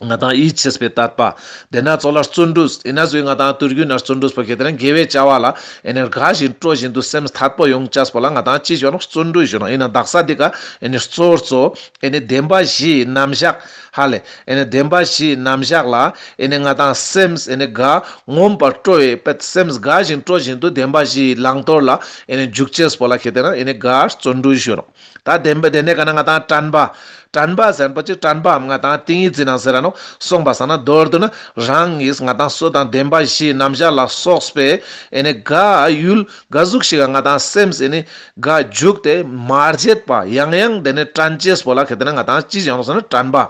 ང་དང་ཡིད་ཆེས་པའི་དད་པ། དེ་ན་ཙོགས་ལ་བརྩོན་འགྲུས། ཡིན་ན་ཟུག་ང་དང་དུས་རྒྱུན་ན་བརྩོན་འགྲུས་པོ་ཁེ་ཏེ་ན་དགེ་བའི་བྱ་བ་ལ་ཨེ་ནེ་དགའ་བཞིན་སྤྲོ་བཞིན་དུ་སེམས་ཐད་པོ་ཡོང་ཅེས་པོ་ལ་ང་དང་ཅི་ཞུ་ནོག། བརྩོན་འགྲུས་ཞུ་ནོག། ཡིན་ན་དག་ས་འདི་ཀ་ཨེ་ནེ་གཙོ་བོ་གཙོ་ཨེ་ནེ་བདེན་པ་བཞིའི་རྣམ་གཞག་ཧ་ལེ། ཨེ་ནེ་བདེན་པ་བཞིའི་རྣམ་གཞག་ལ་ཨེ་ནེ་ང་དང་སེམས་ཨེ་ནེ་དགའ་ངོམས་པར་སྤྲོ་བའི་སེམས་དགའ་བཞིན་སྤྲོ་བཞིན་དུ་བདེན་པ་བཞིའི་བླང་དོར་ལ་ཨེ་ནེ་འཇུག་ཅེས་པོ་ལ་ཁེ་ཏེ་ན་ཨེ་ནེ་ག་བརྩོན་འགྲུས་ཞུ་ནོག། ད་བདེན་པ་དེ་ནེ་ག་ན་ང་དང་དྲན་པ། དྲན་པ་ཟེར་པོ་ཅིག་དྲན་པའམ་ང་དང་ཏིང་ངེ་འཛིན་ནང་ཟེར་ར་ནོག། སོང་པ་སང་ན་མདོར་བསྡུ་ན་རང་གིས་ང་དང་སོ་དང་བདེན་པ་བཞིའི་རྣམ་གཞག་ལ་སོགས་པའི་ཨེ་ནེ་ག་ཡུལ་ག་ཟུག་ཞིག་ག་ང་དང་སེམས་ཨེ་ནེ་ག་འཇུག་སྟེ་མ་བརྗེད་པ་ཡང་ཡང་དེ་ནེ་དྲན་ཅེས་པོ་ལ་ཁེ་ཏེ་ན་ང་དང་ཅི་ཞུ་ནོག་ཟེར་ན་དྲན་པ།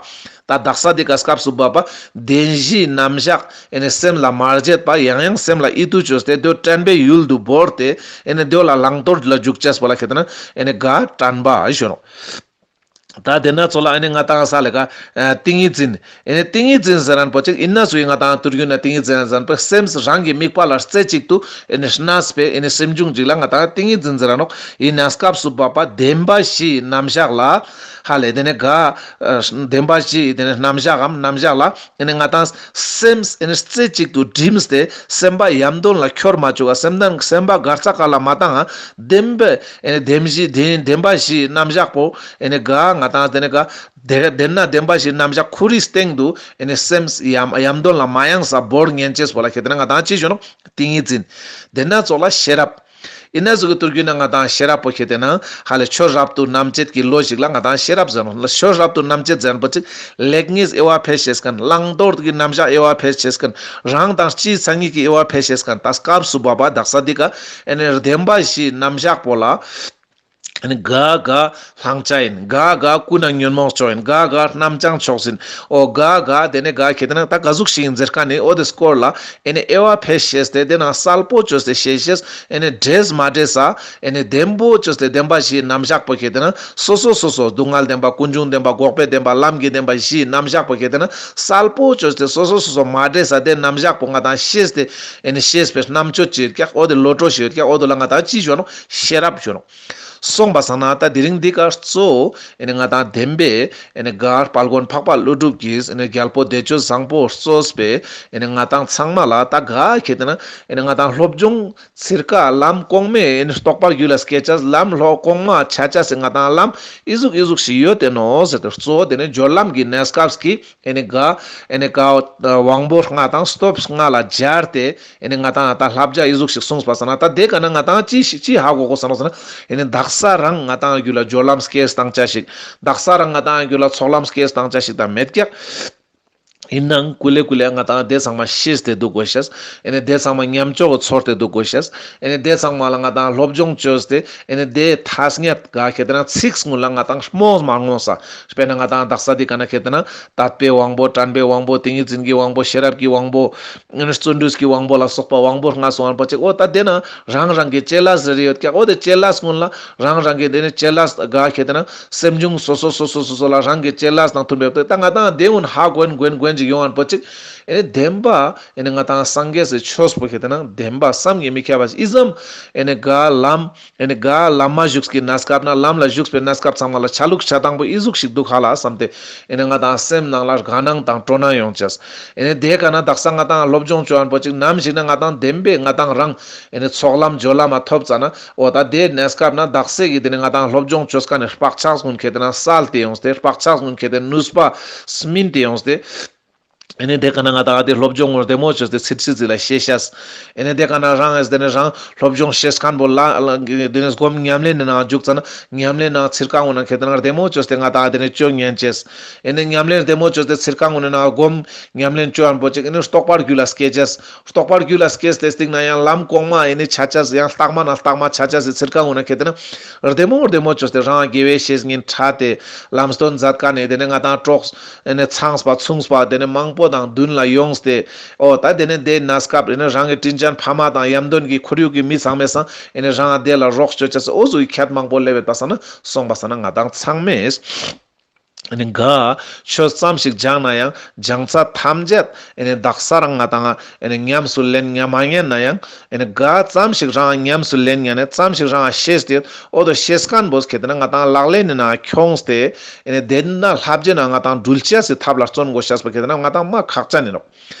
ད་དག་ས་འདི་ཀ་སྐབས་སུ་བབ་པ་བདེན་བཞིའི་རྣམ་གཞག་ཨེ་ནེ་སེམས་ལ་མ་བརྗེད་པ་ཡང་ཡང་སེམས་ལ་ཡིད་དུ་བཅོས་ཏེ་དེ་དྲན་པའི་ཡུལ་དུ་བོར་ཏེ་ཨེ་ནེ་དེ་ལ་བླང་དོར་ལ་འཇུག་ཅེས་པོ་ལ་ཁེ་ཏེ་ན་ཨེ་ནེ་ག་དྲན་པ་ཞུ་ནོག། ད་དེ་ན་ཙོགས་ལ་ཨེ་ནེ་ང་དང་ས་ལེ་ཀ་ཨ་ཏིང་ངེ་འཛིན། ཨེ་ནེ་ཏིང་ངེ་འཛིན་ཟེར་རན་པོ་ཅིག་ཡིན་ན་ཟུག་ཡིན་ང་དང་དུས་རྒྱུན་ན་ཏིང་ངེ་འཛིན་ཟེར་རན་པོ་སེམས་རང་གི་དམིགས་པ་ལ་རྩེ་གཅིག་ཏུ་ཨེ་ནེ་གནས་པའི་ཨེ་ནེ་སེམས་བྱུང་ཅིག་ལ་ང་དང་ཏིང་ངེ་འཛིན་ཟེར་ར་ནོག། ཡིན་ན་སྐབས་སུ་བབ་པ་བདེན་པ་བཞིའི་རྣམ་གཞག་ལ་ཧ་ལེ་དེ་ནེ་ག་ཨ་བདེན་པ་བཞིའི་དེ་ནེ་རྣམ་གཞག་གམ་རྣམ་གཞག་ལ་ཨེ་ནེ་ང་དང་སེམས་ཨེ་ནེ་རྩེ་གཅིག་ཏུ་བསྒྲིམས་ཏེ་སེམས་པ་ཡམ་དོན་ལ་འཁྱོར་མ་བཅུག་ག། སེམས་དང་སེམས་པ་གར་ས་ག་ལ་མ་བཏང་ང་། བདེན་པའི་ཨེ་ནེ་བདེན་བཞི་བདེན་བདེན་པ་བཞིའི་རྣམ་གཞག་པོ་ཨེ་ནེ་ག་ང་དང་དེ་ནེ་ག་དེ་དེ་ན་བདེན་པ་བཞིའི་རྣམ་གཞག་ཁུ་རིའི་སྟེང་དུ་ཨེ་ནེ་སེམས་ཡམ་ཡམ་དོན་ལ་མ་ཡེངས་ས་བོར་ཉན་ཅེས་པོ་ལ་ཁེ་ཏེ་ན་ང་དང་ཅི་ཞུ་ནོག། ཏིང་ངེ་འཛིན། དེ་ན་ཙོགས་ལ་ཤེས་རབ། ཡིན་ན་ཟུག་གི་དུས་རྒྱུན་ན་ང་དང་ཤེས་རབ་པོ་ཁེ་ཏེ་ན་ཧ་ལེ་ཆོས་རབ་ཏུ་རྣམ་དཔྱོད་ཀྱི་བློ་ཞིག་ལ་ང་དང་ཤེས་རབ་ཟེར་ནོག། ཆོས་རབ་ཏུ་རྣམ་དཔྱོད་ཟེར་པོ་ཅིག་ལེགས་ཉེས་དབྱེ་བ་ཕེ་ཤེས་མཁན། བླང་དོར་གྱི་རྣམ་གཞག་དབྱེ་བ་ཕེ་ཤེས་མཁན། རང་དང་སྤྱིའི་མཚན་ཉིད་ཀྱི་དབྱེ་བ་ཕེ་ཤེས་མཁན། ད་སྐབས་སུ་བབ་པ་དག་ས་འདི་ཀ་ཨེ་ནེ་བདེན་པ་བཞིའི་རྣམ་གཞག་པོ་ལ་ཨེ་ནེ་ག་ག་བླང་བྱ་ཡིན། ག་ག་ཀུན་ནས་ཉོན་མོངས་ཕྱོགས་ཡིན། ག་ག་རྣམ་བྱང་ཕྱོགས་ཡིན། འོ་ག་ག་དེ་ནེ་ག་ཁེ་ཏེ་ན་ད་ག་ཟུག་ཞིག་ཡིན་ཟེར་མཁན་ནི་འོ་དེ་སྐོར་ལ་ཨེ་ནེ་དབྱེ་བ་ཕེ་ཤེས་ཏེ་དེ་ན་གསལ་པོ་བཅོས་ཏེ་ཤེས་ཤེས། ཨེ་ནེ་འདྲེས་མ་འདྲེས་ས་ཨེ་ནེ་བདེན་པོ་བཅོས་ཏེ་བདེན་པ་བཞིའི་རྣམ་གཞག་པོ་ཁེ་ཏེ་ན་སོ་སོ་སོ་སོ་སྡུག་བསྔལ་བདེན་པ་ཀུན་འབྱུང་བདེན་པ་འགོག་པའི་བདེན་པ་ལམ་གྱི་བདེན་པ་བཞིའི་རྣམ་གཞག་པོ་ཁེ་ཏེ་ན་གསལ་པོ་བཅོས་ཏེ་སོ་སོ་སོ་སོ་མ་འདྲེས་ས་དེ་རྣམ་གཞག་པོ་ང་དང་ཤེས་ཏེ་ཨེ་ནེ་ཤེས་པའི་རྣམ་དཔྱོད་ཅིག་ཡོད་ཀྱག། འོ་དེ་བློ་གྲོས་ཤིག་ཡོད་ཀྱག། འོ་དེ་ལ་ང་དང་ཅི་ཞུ་ནོག། ཤེས་རབ་ཞུ་ནོག། སོང་པ་སང་ན་ད་དེ་རིང་འདི་ཀ་གཙོ་བོ་ཨེ་ནེ་ང་དང་བདེན་པའི་ཨེ་ནེ་ག་དཔལ་མགོན་འཕགས་པ་ཀླུ་སྒྲུབ་ཀྱིས་ཨེ་ནེ་རྒྱལ་པོ་བདེ་སྤྱོད་བཟང་པོ་གཙོས་པའི་ཨེ་ནེ་ང་དང་ཚང་མ་ལ་ད་ག་ཁེ་ཏེ་ན་ཨེ་ནེ་ང་དང་སློབ་སྦྱོང་ཚིར་ཀ་ལམ་གོང་མའི་ཨེ་ནེ་རྟོགས་པ་རྒྱུད་ལ་སྐྱེ་ཅེས། ལམ་ལྷོ་གོང་མ་ཆ་ཅེས་སི་ང་དང་ལམ་ཨི་ཟུག་ཨི་ཟུག་ཞིག་ཡོད་དེ་ནོག་ཟེར་ཏེ། གཙོ་བོ་དེ་ནེ་སྦྱོར་ལམ་གྱི་གནས་སྐབས་ཀྱི་ཨེ་ནེ་ག་ཨེ་ནེ་ག་དབང་པོ་ལྔ་དང་སྟོབས་ལྔ་ལ་སྦྱར་ཏེ་ཨེ་ནེ་ང་དང་ད་བསླབ་བྱ་ཨི་ཟུག་ཞིག་གསུངས་པ་སང་ན་ད་དེ་ཀ་ན་ང་དང་ཅི་ཞིག་ཅི་ཧ་གོ་དགོས་ས་ནོག་ཟེར་ན། ཨེ་ནེ་དག་ས་རང་ང་དང་རྒྱུད་ལ་སྦྱོར་ལམ་སྐྱེས་བཏང་ཅེས་ཤིག། དག་ས་རང་ང་དང་རྒྱུད་ལ་ཚོགས་ལམ་སྐྱེས་བཏང་ཅེས་ཤིག་ད་མེད་ཀྱག། ཡིན་ནའང་ཀུ་ལེ་ཀུ་ལེ་ང་དང་དེ་ཚང་མ་ཤེས་ཏེ་འདུག་དགོས་ཤེས། ཨེ་ནེ་དེ་ཚང་མ་ཉམས་ཆོག་གི་ཚོར་ཏེ་འདུག་དགོས་ཤེས། ཨེ་ནེ་དེ་ཚང་མ་ལ་ང་དང་སློབ་སྦྱོང་བཅོས་ཏེ་ཨེ་ནེ་དེ་ཐ་སྙད་ག་ཁེ་ཏེ་ན་ཚིག་སྔོན་ལ་ང་དང་རྨོངས་མ་རྨོངས་ས། དཔེར་ན་ང་དང་དག་ས་འདི་ཀ་ན་ཁེ་ཏེ་ན་དད་པའི་དབང་པོ། དྲན་པའི་དབང་པོ། ཏིང་ངེ་འཛིན་གྱི་དབང་པོ། ཤེས་རབ་ཀྱི་དབང་པོ། བརྩོན་འགྲུས་ཀྱི་དབང་པོ་ལ་སོགས་པ་དབང་པོ་ལྔ་གསུངས་པ་ཅིག། འོ་ད་དེ་ན་རང་རང་གི་བྱེད་ལས་རེ་ཡོད་ཀྱག། འོ་དེ་བྱེད་ལས་སྔོན་ལ་རང་རང་གི་དེ་ནི་བྱེད་ལས་ག་ཁེ་ཏེ་ན་སེམས་བྱུང་སོ་སོ་སོ་སོ་སོ་སོ་ལ་རང་གི་བྱེད་ལས་དང་མཐུན་པའི་ད་ང་དང་དེ་ཀུན་ཧ་གོ་ཡིན་གོ་ཡིན་གོ་ཡིན་ཅིག་ཡོང་ཡིན་པོ་ཅིག། ཨེ་ནི་བདེན་པ་ཨེ་ནི་ང་དང་སངས་རྒྱས་སི་ཆོས་པོ་ཁེ་ཏེ་ན་བདེན་པ་བསམ་གྱིས་མི་ཁྱབ་པ་ཨི་ཙམ། ཨེ་ནི་ག་ལམ། ཨེ་ནི་ག་ལམ་མ་ཞུགས་ཀྱི་གནས་སྐབས་ན་ལམ་ལ་ཞུགས་པའི་གནས་སྐབས་ཚང་མ་ལ་ཆ་ལུགས་ཆ་སྟངས་པོ་ཨི་ཟུག་ཞིག་འདུག་ཧ་ལ་བསམ་སྟེ། ཨེ་ནི་ང་དང་སེམས་ནང་ལ་དགའ་སྣང་དང་སྤྲོ་སྣང་ཡོང་ཅེས། ཨེ་ནི་དེ་ཀ་ན་དག་ས་ང་དང་སློབ་སྦྱོང་བཅོ་ཡིན་པོ་ཅིག་ནམ་ཞིག་ན་ང་དང་བདེན་པའི་ང་དང་རང་ཨེ་ནི་ཚོགས་ལམ་སྦྱོར་ལམ་མ་ཐོབ་ཙ་ན། འོ་ད་དེ་གནས་སྐབས་ན་དག་ས་གི་དེ་ནི་ང་དང་སློབ་སྦྱོང་བཅོས་ཀ་ནི་བག་ཆགས་ཀུན་ཁེ་ཏེ་ན་སལ་ཏེ་ཡོང་སྟེ། བག་ཆགས་ཀུན་ཁེ་ཏེ་ནུས་པ་སྨིན་ཏེ་ཡོང་སྟེ། ཨེ་ནི་དེ་ཀ་ན་ང་དང་དེ་སློབ་སྦྱོང་ངོ་བདེ་མོ་བཅོས་ཏེ་ཚིར་ཚིར་ཚིར་ལ་ཤེས་ཤེས། ཨེ་ནི་དེ་ཀ་ན་རང་ཨེ་དེ་ནི་རང་སློབ་སྦྱོང་ཤེས་མཁན་པོ་ལ་དེ་ནི་སྒོམ་ཉམས་ལེན་ནི་ནང་འཇུག་ཙ་ན་ཉམས་ལེན་ནང་ཚིར་ཀ་ངོ་ན་ཁེ་ཏེ་ན་བདེ་མོ་བཅོས་ཏེ་ང་དང་དེ་ནི་བཅོ་ཉན་ཅེས། ཨེ་ནི་ཉམས་ལེན་བདེ་མོ་བཅོས་ཏེ་ཚིར་ཀ་ངོ་ན་སྒོམ་ཉམས་ལེན་བཅོ་ཡིན་པོ་ཅིག་ཨེ་ནི་རྟོགས་པ་རྒྱུད་ལ་སྐྱེ་ཅེས། རྟོགས་པ་རྒྱུད་ལ་སྐྱེས་ཏེ་སྟིང་ན་ཡང་ལམ་གོང་མ་ཨེ་ནི་ཆ་ཅེས། ཡང་ལྟག་མ་ན་ལྟག་མ་ཆ་ཅེས་སི་ཚིར་ཀ་ངོ་ན་ཁེ་ཏེ་ན་བདེ་མོ་བདེ་མོ་བཅོས་ཏེ་རང་དགེ་བའི་བཤེས་གཉེན་ཁྲིད་དེ་ལམ་སྟོན་མཛད་མཁན་ནི་དེ་ནི་ང་དང་གྲོགས་ཨེ་ནི་ཚངས་པ་མཚུངས་པ་དེ་ནི་མང་པོ། དང་མདུན་ལ་ཡོངས་ཏེ། འོ་ད་དེ་ནས་དེ་གནས་སྐབས་ཨེ་ནི་རང་གི་དྲིན་ཅན་ཕ་མ་དང་ཡམ་དོན་གྱི་ཁོར་ཡུག་གི་མི་ཚང་མའི་སང་ཨེ་ནི་རང་དེ་ལ་རོགས་བྱོས་ཅེས་འོ་ཟུག་གི་ཁྱད་མང་པོ་སླེབས་ཡོད་པ་སང་ན་སོང་པ་སང་ན་ང་དང་ཚང་མས་ཨེ་ནི་ག་ཆོས་ཙམ་ཞིག་སྦྱངས་ན་ཡང་སྦྱངས་ཚད་ཐམས་ཅད་ཨེ་ནི་དག་ས་རང་ང་དང་ཨེ་ནི་ཉམས་སུ་ལེན་ཉམས་མ་ཉན་ན་ཡང་ཨེ་ནི་ག་ཙམ་ཞིག་རང་ཉམས་སུ་ལེན་ཉན་ནས་ཙམ་ཞིག་རང་ཤེས་ཏེ་འོ་དོ་ཤེས་མཁན་པོ་ཁེ་ཏེ་ན་ང་དང་ལག་ལེན་ནི་ནང་ཁྱོངས་ཏེ་ཨེ་ནི་དེ་ན་ལྷབ་ཅེ་ན་ང་དང་འགྲུལ་ཅེས་སི་ཐབས་ལ་བརྩོན་དགོས་ཤེས་པོ་ཁེ་ཏེ་ན་ང་དང་མ་ཁག་ཅན་ཡིན་ནོག་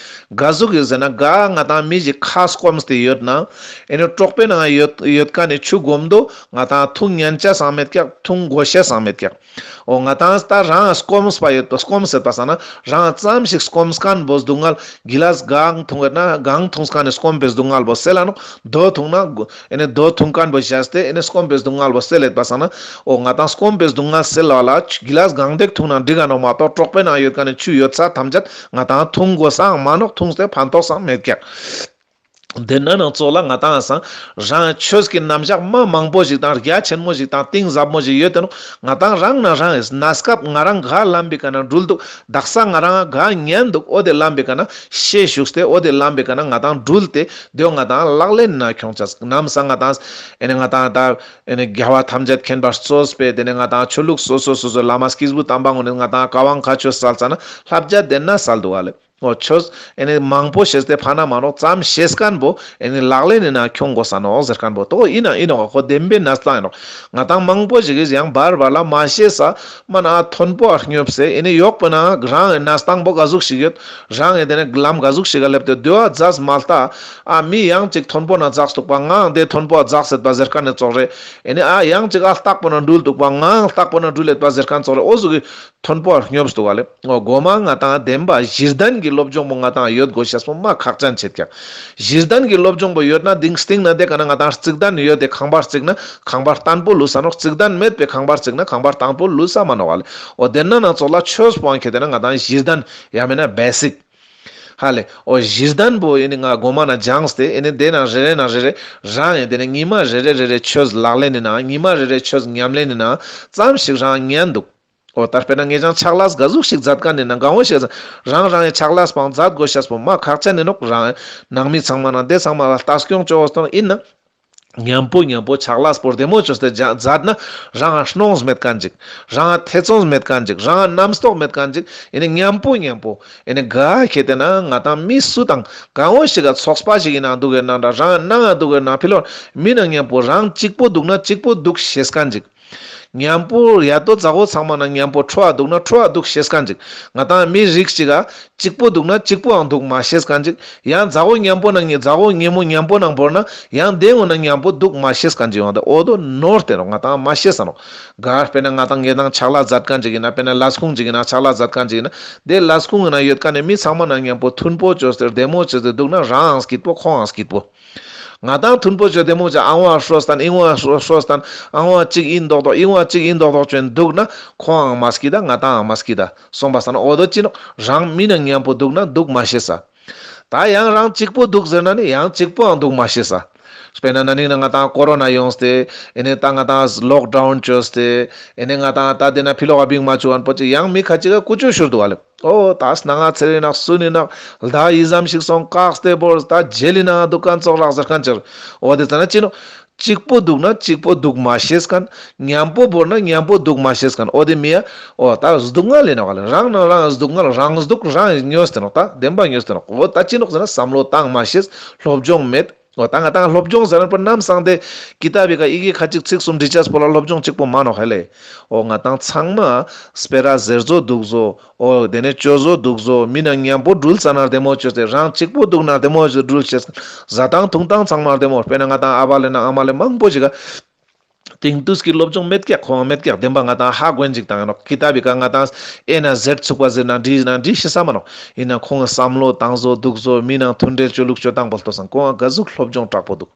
ག་ཟུག་ཡོད་ཟེར་ན་ག་ང་དང་མི་ཞིག་ཁ་སྐོམས་ཏེ་ཡོད་ན་ཨེ་ནི་གྲོག་པོའི་ནང་ཡོད་ཡོད་མཁན་ནི་ཆུ་སྒོམ་དོ་ང་དང་འཐུང་ཉན་ཅེས་སང་མེད་ཀྱག་འཐུང་དགོས་ཤེས་སང་མེད་ཀྱག་འོ་ང་དང་ད་རང་སྐོམས་པ་ཡོད་པ་སྐོམས་ཟེར་པ་སང་ན་རང་ཙམ་ཞིག་སྐོམས་མཁན་པོ་སྡུག་བསྔལ་གི་ལས་གང་འཐུང་ཡོད་ན་གང་འཐུང་མཁན་ནི་སྐོམ་པའི་སྡུག་བསྔལ་པོ་སེལ་ལ་ནོག་རྡོ་འཐུང་ན་ཨེ་ནི་རྡོ་འཐུང་མཁན་པོ་བཞག་སྟེ་ཨེ་ནི་སྐོམ་པའི་སྡུག་བསྔལ་པོ་སེལ་ཡོད་པ་སང་ན་འོ་ང་དང་སྐོམ་པའི་སྡུག་བསྔལ་སེལ་བ་ལ་གི་ལས་གང་དེ་འཐུང་ན་འགྲིག་ག་ནོག་མ་གཏོགས་གྲོག་པོའི་ནང་ཡོད་མཁན་ནི་ཆུ་ཡོད་ཚད་ཐམས་ཅད་ང་དང་འཐུང་དགོས་སང་མ་ནོག་འཐུང་སྟེ་ཕན་ཐོགས་སང་མེད་ཀྱག་དེ་ན་ནང་ཙོགས་ལ་ང་དང་སང་རང་ཆོས་ཀྱི་རྣམ་གཞག་མ་མང་པོ་ཞིག་དང་རྒྱ་ཆེན་མོ་ཞིག་དང་གཏིང་ཟབ་མོ་ཞིག་ཡོད་དེ་ནོག་ང་དང་རང་ན་རང་ཡིས་གནས་སྐབས་ང་རང་ག་ལམ་པའི་ཀ་ན་འགྲུལ་འདུག་དག་ས་ང་རང་ག་ཉན་འདུག་འོ་དེ་ལམ་པའི་ཀ་ན་ཤེས་ཞུགས་ཏེ་འོ་དེ་ལམ་པའི་ཀ་ན་ང་དང་འགྲུལ་ཏེ་དེ་ང་དང་ལག་ལེན་ན་ཁྱོང་ཅེས་ནམ་སང་ང་དང་ཨེ་ནི་ང་དང་ད་ཨེ་ནི་རྒྱལ་བ་ཐམས་ཅད་མཁྱེན་པ་གཙོས་པའི་དེ་ནི་ང་དང་ཆོས་ལུགས་སོ་སོ་སོ་སོ་བླ་མ་སྐྱེས་བུ་དམ་པ་ངོ་ནི་ང་དང་བཀའ་དབང་བཀའ་ཆོས་སལ་ཙ་ན་ལྷབ་རྒྱ་དེ་ན་སལ་འདུག་ག་ལེ། འོ་ཆོས་ཨེ་ནི་མང་པོ་ཤེས་ཏེ་ཕན་ན་མ་ནོག་ཙམ་ཤེས་མཁན་པོ་ཨེ་ནི་ལག་ལེན་ནི་ནང་ཁྱོང་དགོས་ས་ནོག་ཟེར་མཁན་པོ་དོ་ཡིན་ན་ཡིན་ནོག་ཁོ་བདེན་པའི་གནས་སྟངས་ཡིན་ནོག་ང་དང་མང་པོ་ཞིག་གིས་ཡང་བར་བར་ལ་མ་ཤེས་ས་མ་ན་མཐོན་པོ་ཨ་སྙོབས་སེ་ཨེ་ནི་ཡོག་པོ་ན་རང་ཨེ་གནས་སྟངས་པོ་ག་ཟུག་ཞིག་ཡོད་རང་ཨེ་དེ་ནི་ལམ་ག་ཟུག་ཞིག་ག་སླེབས་ཏེ་དེ་བ་ཛས་མ་ལྟ་ཨ་མི་ཡང་ཅིག་མཐོན་པོ་ན་ཛགས་འདུག་པ་ངའང་དེ་མཐོན་པོ་ཨ་ཛགས་སེད་པ་ཟེར་མཁན་ནི་ཙོགས་རེད། ཨེ་ནི་ཨ་ཡང་ཅིག་ཨ་ལྟག་པོ་ན་འགྲུལ་འདུག་པ་ངའང་ལྟག་པོ་ན་འགྲུལ་ལེད་པ་ཟེར་མཁན་ཙོགས་རེད། འོ་ཟུག་གི་མཐོན་པོ་སྙོབས་འདུག་ག་ལེ། འོ་གོ་མ་ང་དང་བདེན་པ་གཞི་རྟེན་གྱི་སློབ་སྦྱོང་པོ་ང་དང་ཡོད་དགོས་ཤེས་པོ་མ་ཁག་ཅན་ཆེད་ཀྱག་གཞི་རྟེན་གྱི་སློབ་སྦྱོང་པོ་ཡོད་ན་དིང་སྟིང་ན་དེ་ཀ་ན་ང་དང་རྩིག་གདན་ཡོད་དེ་ཁང་པ་རྩིག་ན་ཁང་པ་བརྟན་པོ་ལུས་ས་ནོག་རྩིག་གདན་མེད་པའི་ཁང་པ་རྩིག་ན་ཁང་པ་བརྟན་པོ་ལུས་ས་མ་ནོག་ག་ལེ། འོ་དེ་ན་ན་ཙོགས་ལ་ཆོས་པོ་ཁྱེད་དེ་ན་ང་དང་གཞི་རྟེན་ཡང་མེད་ན་བེ་སིག་ཧ་ལེ། འོ་གཞི་རྟེན་པོ་ཨེ་ནི་ང་གོ་མ་ན་སྦྱངས་ཏེ་ཨེ་ནི་དེ་ན་རེ་རེ་ན་རེ་རེ་རང་ཨེ་དེ་ནི་ཉི་མ་རེ་རེ་རེ་རེ་ཆོས་ལག་ལེན་ནི་ན་ཉི་མ་རེ་རེ་ཆོས་ཉམས་ལེན་ནི་ན་ཙམ་ཞིག་རང་ཉན་འདུག་འོ་ད་དཔེར་ན་ངེད་ཅག་ཕྱག་ལས་ག་ཟུག་ཞིག་མཛད་མཁན་ནི་ན་གང་བོ་ཞིག་རང་རང་གི་ཕྱག་ལས་པང་མཛད་དགོས་ཤེས་པོ་མ་ཁག་ཅན་ནི་ནོག་རང་ནང་མི་ཚང་མ་ན་དེ་ཚང་མ་ལ་ལྟ་སྐྱོང་བཅོ་བ་སྟོན་ཡིན་ན། མཉམ་པོ་མཉམ་པོ་ཕྱག་ལས་པོ་བདེ་མོ་བཅོས་ཏེ་མཛད་ན་རང་ང་གནོང་མེད་མཁན་ཅིག་རང་ང་ཐེ་ཚོམ་མེད་མཁན་ཅིག་རང་ང་རྣམ་རྟོག་མེད་མཁན་ཅིག་ཨེ་ནི་མཉམ་པོ་མཉམ་པོ་ཨེ་ནི་ག་ཁེ་ཏེ་ན་ང་དང་མི་སུ་དང་གང་བོ་ཞིག་ག་ཚོགས་པ་ཞིག་ཡིན་ན་འདུག་གི་ན་འདྲ་རང་ནང་ང་འདུག་གི་ན་ཕི་ལོ་མི་ན་མཉམ་པོ་རང་གཅིག་པོ་འདུག་ན་གཅིག་པོ་འདུག་ཤེས་མཁན་ཅིག་མཉམ་པོ་ཡ་དོ་ཛ་འོ་ཚང་མ་ན་མཉམ་པོ་ཁྲོ་བ་འདུག་ན་ཁྲོ་བ་འདུག་ཤེས་མཁན་ཅིག་ང་དང་མི་རིགས་ཅིག་ག་གཅིག་པོ་འདུག་ན་གཅིག་པོའང་འདུག་མ་ཤེས་མཁན་ཅིག་ཡང་ཛ་འོ་མཉམ་པོ་ན་ཉེ་ཛ་འོ་ཉེ་མོ་མཉམ་པོ་ནང་བོར་ན་ཡང་དེ་འོ་ན་མཉམ་པོ་འདུག་མ་ཤེས་མཁན་ཅིག་ཡོང་དེ་འོ་དོ་ནོར་ཏེ་ནོག་ང་དང་མ་ཤེས་ས་ནོག་ག་དཔེར་ན་ང་དང་ངེད་དང་ཕྱག་ལས་མཛད་མཁན་ཅིག་ཡིན་ན་དཔེར་ན་ལས་ཁུངས་ཅིག་ཡིན་ན་ཕྱག་ལས་མཛད་མཁན་ཅིག་ཡིན་ན་དེ་ལས་ཁུངས་ཡིན་ན་ཡོད་མཁན་ནི་མི་ཚང་མ་ན་མཉམ་པོ་མཐུན་པོ་བཅོས་ཏེ་བདེ་མོ་བཅོས་ཏེ་འདུག་ན་རང་ཨང་སྐྱིད་པོ་ཁོང་ཨང་སྐྱིད་པོ། ང་དང་མཐུན་པོ་བཅོས་བདེ་མོ་བཅོས་ཨང་བ་ཧྲོས་དང་ཨིང་བ་ཧྲོས་དང་ཨང་བ་གཅིག་ཡིན་མདོག་མདོག་ཨིང་བ་གཅིག་ཡིན་མདོག་མདོག་བཅོས་འདུག་ན་ཁོང་ཨང་མ་སྐྱིད་ད་ང་དང་ཨང་མ་སྐྱིད་ད་སོང་པ་ས་ན་འོ་དོ་ཅི་ནོག་རང་མི་ན་མཉམ་པོ་འདུག་ན་འདུག་མ་ཤེས་ས། ད་ཡང་རང་གཅིག་པོ་འདུག་ཟེར་ན་ནི་ཡང་གཅིག་པོའང་འདུག་མ་ཤེས་ས། དཔེར་ན་ན་ནིང་ན་ང་དང་ཀོ་རོ་ན་ཡོངས་ཏེ་ཨེ་ནི་ད་ང་དང་ལོག་ཌའུན་བཅོས་ཏེ་ཨེ་ནི་ང་དང་ད་དེ་ན་ཕི་ལོག་ག་བིང་མ་བཅུག་ཨན་པོ་ཅིག་ཡང་མི་ཁ་ཅིག་ག་ཀུ་ཅོ་ཤུར་འདུག་ཨ་ལེ། འོ་ད་སྣང་ང་ཚེ་རིང་ནག་སུ་ནི་ནག་ལྡ་ཡི་ཙམ་ཞིག་སོང་བཀག་སྟེ་བོར་ད་རྗེས་ལི་ན་འདུག་ག་ཙོགས་རག་ཟེར་མཁན་ཅིག་འོ་དེ་ཙ་ན་ཅི་ནོག་གཅིག་པོ་འདུག་ན་གཅིག་པོ་འདུག་མ་ཤེས་མཁན། མཉམ་པོ་བོར་ན་མཉམ་པོ་འདུག་མ་ཤེས་མཁན། འོ་དེ་མི་ཡ། འོ་ད་སྡུག་བསྔལ་ཡིན་ནོག་ལེ། རང་ནང་རང་སྡུག་བསྔལ་རང་སྡུག་རང་ཉོས་ཏེ་ནོག་ད་བདེན་པ་ཉོས་ཏེ་ནོག་འོ་ད་ཅི་ནོག་ཟེར་ན་བསམ་བློ་བཏང་མ་ཤེས། སློབ་སྦྱོང་མེད། འོ་ད་ང་དང་སློབ་སྦྱོང་ཟེར་ན་པོ་ནམ་སང་དེ་ཀི་ཏ་བི་ཀ་ཡི་གེ་ཁ་ཅིག་ཚིག་གསུམ་འབྲི་ཅེས་པོ་ལ་སློབ་སྦྱོང་གཅིག་པོ་མ་ནོག་ཧ་ལེ། འོ་ང་དང་ཚང་མ་སྤེ་ར་ཟེར་ཚོ་འདུག་ཚོ། འོ་དེ་ནས་བཅོ་བཟོ་འདུག་བཟོ་མི་ན་མཉམ་པོ་འགྲུལ་ས་ན་བདེ་མོ་བཅོས་ཏེ་རང་གཅིག་པོ་འདུག་ན་བདེ་མོ་བཅོས་འགྲུལ་ཤེས། བཟའ་བཏང་འཐུང་བཏང་ཚང་མ་བདེ་མོ། དཔེར་ན་ང་དང་ཨ་བ་ལེ་ན་ཨ་མ་ལེ་མང་པོ་ཞིག་ག་དེང་དུས་ཀྱི་སློབ་སྦྱོང་མེད་ཀྱག་ཁོང་མེད་ཀྱག་བདེན་པ་ང་དང་ཧ་གོན་ཅིག་བཏང་ཡིན་ནོག་ཀི་ཏ་བི་ཀ་ང་དང་ཨེ་ན་ཟེར་ཚུགས་པ་ཟེར་ན་འདྲི་ན་འདྲི་ཤེས་ས་མ་ནོག་ཡིན་ན་ཁོང་བསམ་བློ་བཏང་བཟོ་འདུག་བཟོ་མི་ནང་མཐུན་འབྲེལ་བཅོ་ལུགས་བཅོ་སྟངས་པོ་ལྟོས་སང་ཁོང་ག་ཟུག་སློབ་སྦྱོང་དྲག་པོ་འདུག་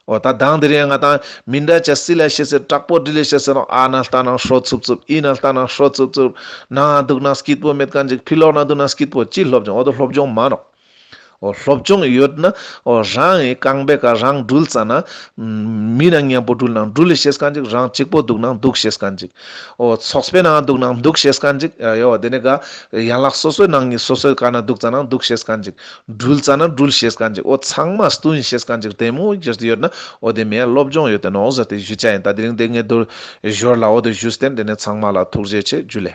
འོ་ད་དང་དེ་རིང་ང་དང་མི་འདྲ་ཅེས་སི་ལ་ཤེས་སེ་དྲག་པོ་འདྲི་ལེ་ཤེས་སེ་ནོ། ཨ་ན་ལྟ་ན་ཧྲོ་ཚུབ་ཚུབ། ཨི་ན་ལྟ་ན་ཧྲོ་ཚུབ་ཚུབ། ནང་འདུག་ན་སྐྱིད་པོ་མེད་མཁན་ཅིག་ཕི་ལོག་ན་འདུག་ན་སྐྱིད་པོ། ཅི་སློབ་སྦྱོང་། འོ་དོ་སློབ་སྦྱོང་མ་ནོག་འོ་སློབ་སྦྱོང་ཡོད་ན་འོ་རང་ངི་རྐང་པའི་ཀ་རང་འགྲུལ་ཙ་ན་མི་ནང་མཉམ་པོ་འགྲུལ་ན་འགྲུལ་ཤེས་མཁན་ཅིག། རང་གཅིག་པོ་འདུག་ན་འདུག་ཤེས་མཁན་ཅིག། འོ་ཚོགས་པའི་ནང་འདུག་ན་འདུག་ཤེས་མཁན་ཅིག། ཡོ་དེ་ནེ་ག་ཡན་ལག་སོ་སོའི་ནང་ནེ་སོ་སོའི་ཀ་ན་འདུག་ཙ་ན་འདུག་ཤེས་མཁན་ཅིག། འགྲུལ་ཙ་ན་འགྲུལ་ཤེས་མཁན་ཅིག། འོ་ཚང་མ་བསྟུན་ཤེས་མཁན་ཅིག་དེ་མོ་ཅིག་ཡོད་ན་འོ་དེ་མེ་སློབ་སྦྱོང་ཡོད་དེ་ནོག་ཟེར་ཏེ་ཞུ་ཅེས་ཡིན། ད་དེ་རིང་དེ་ངའི་དོ་ཞོར་ལ་འོ་དེ་ཞུས་ཏེ་དེ་ནེ་ཚང་མ་ལ་ཐུགས་རྗེ་ཆེ། ཇུ་ལེ།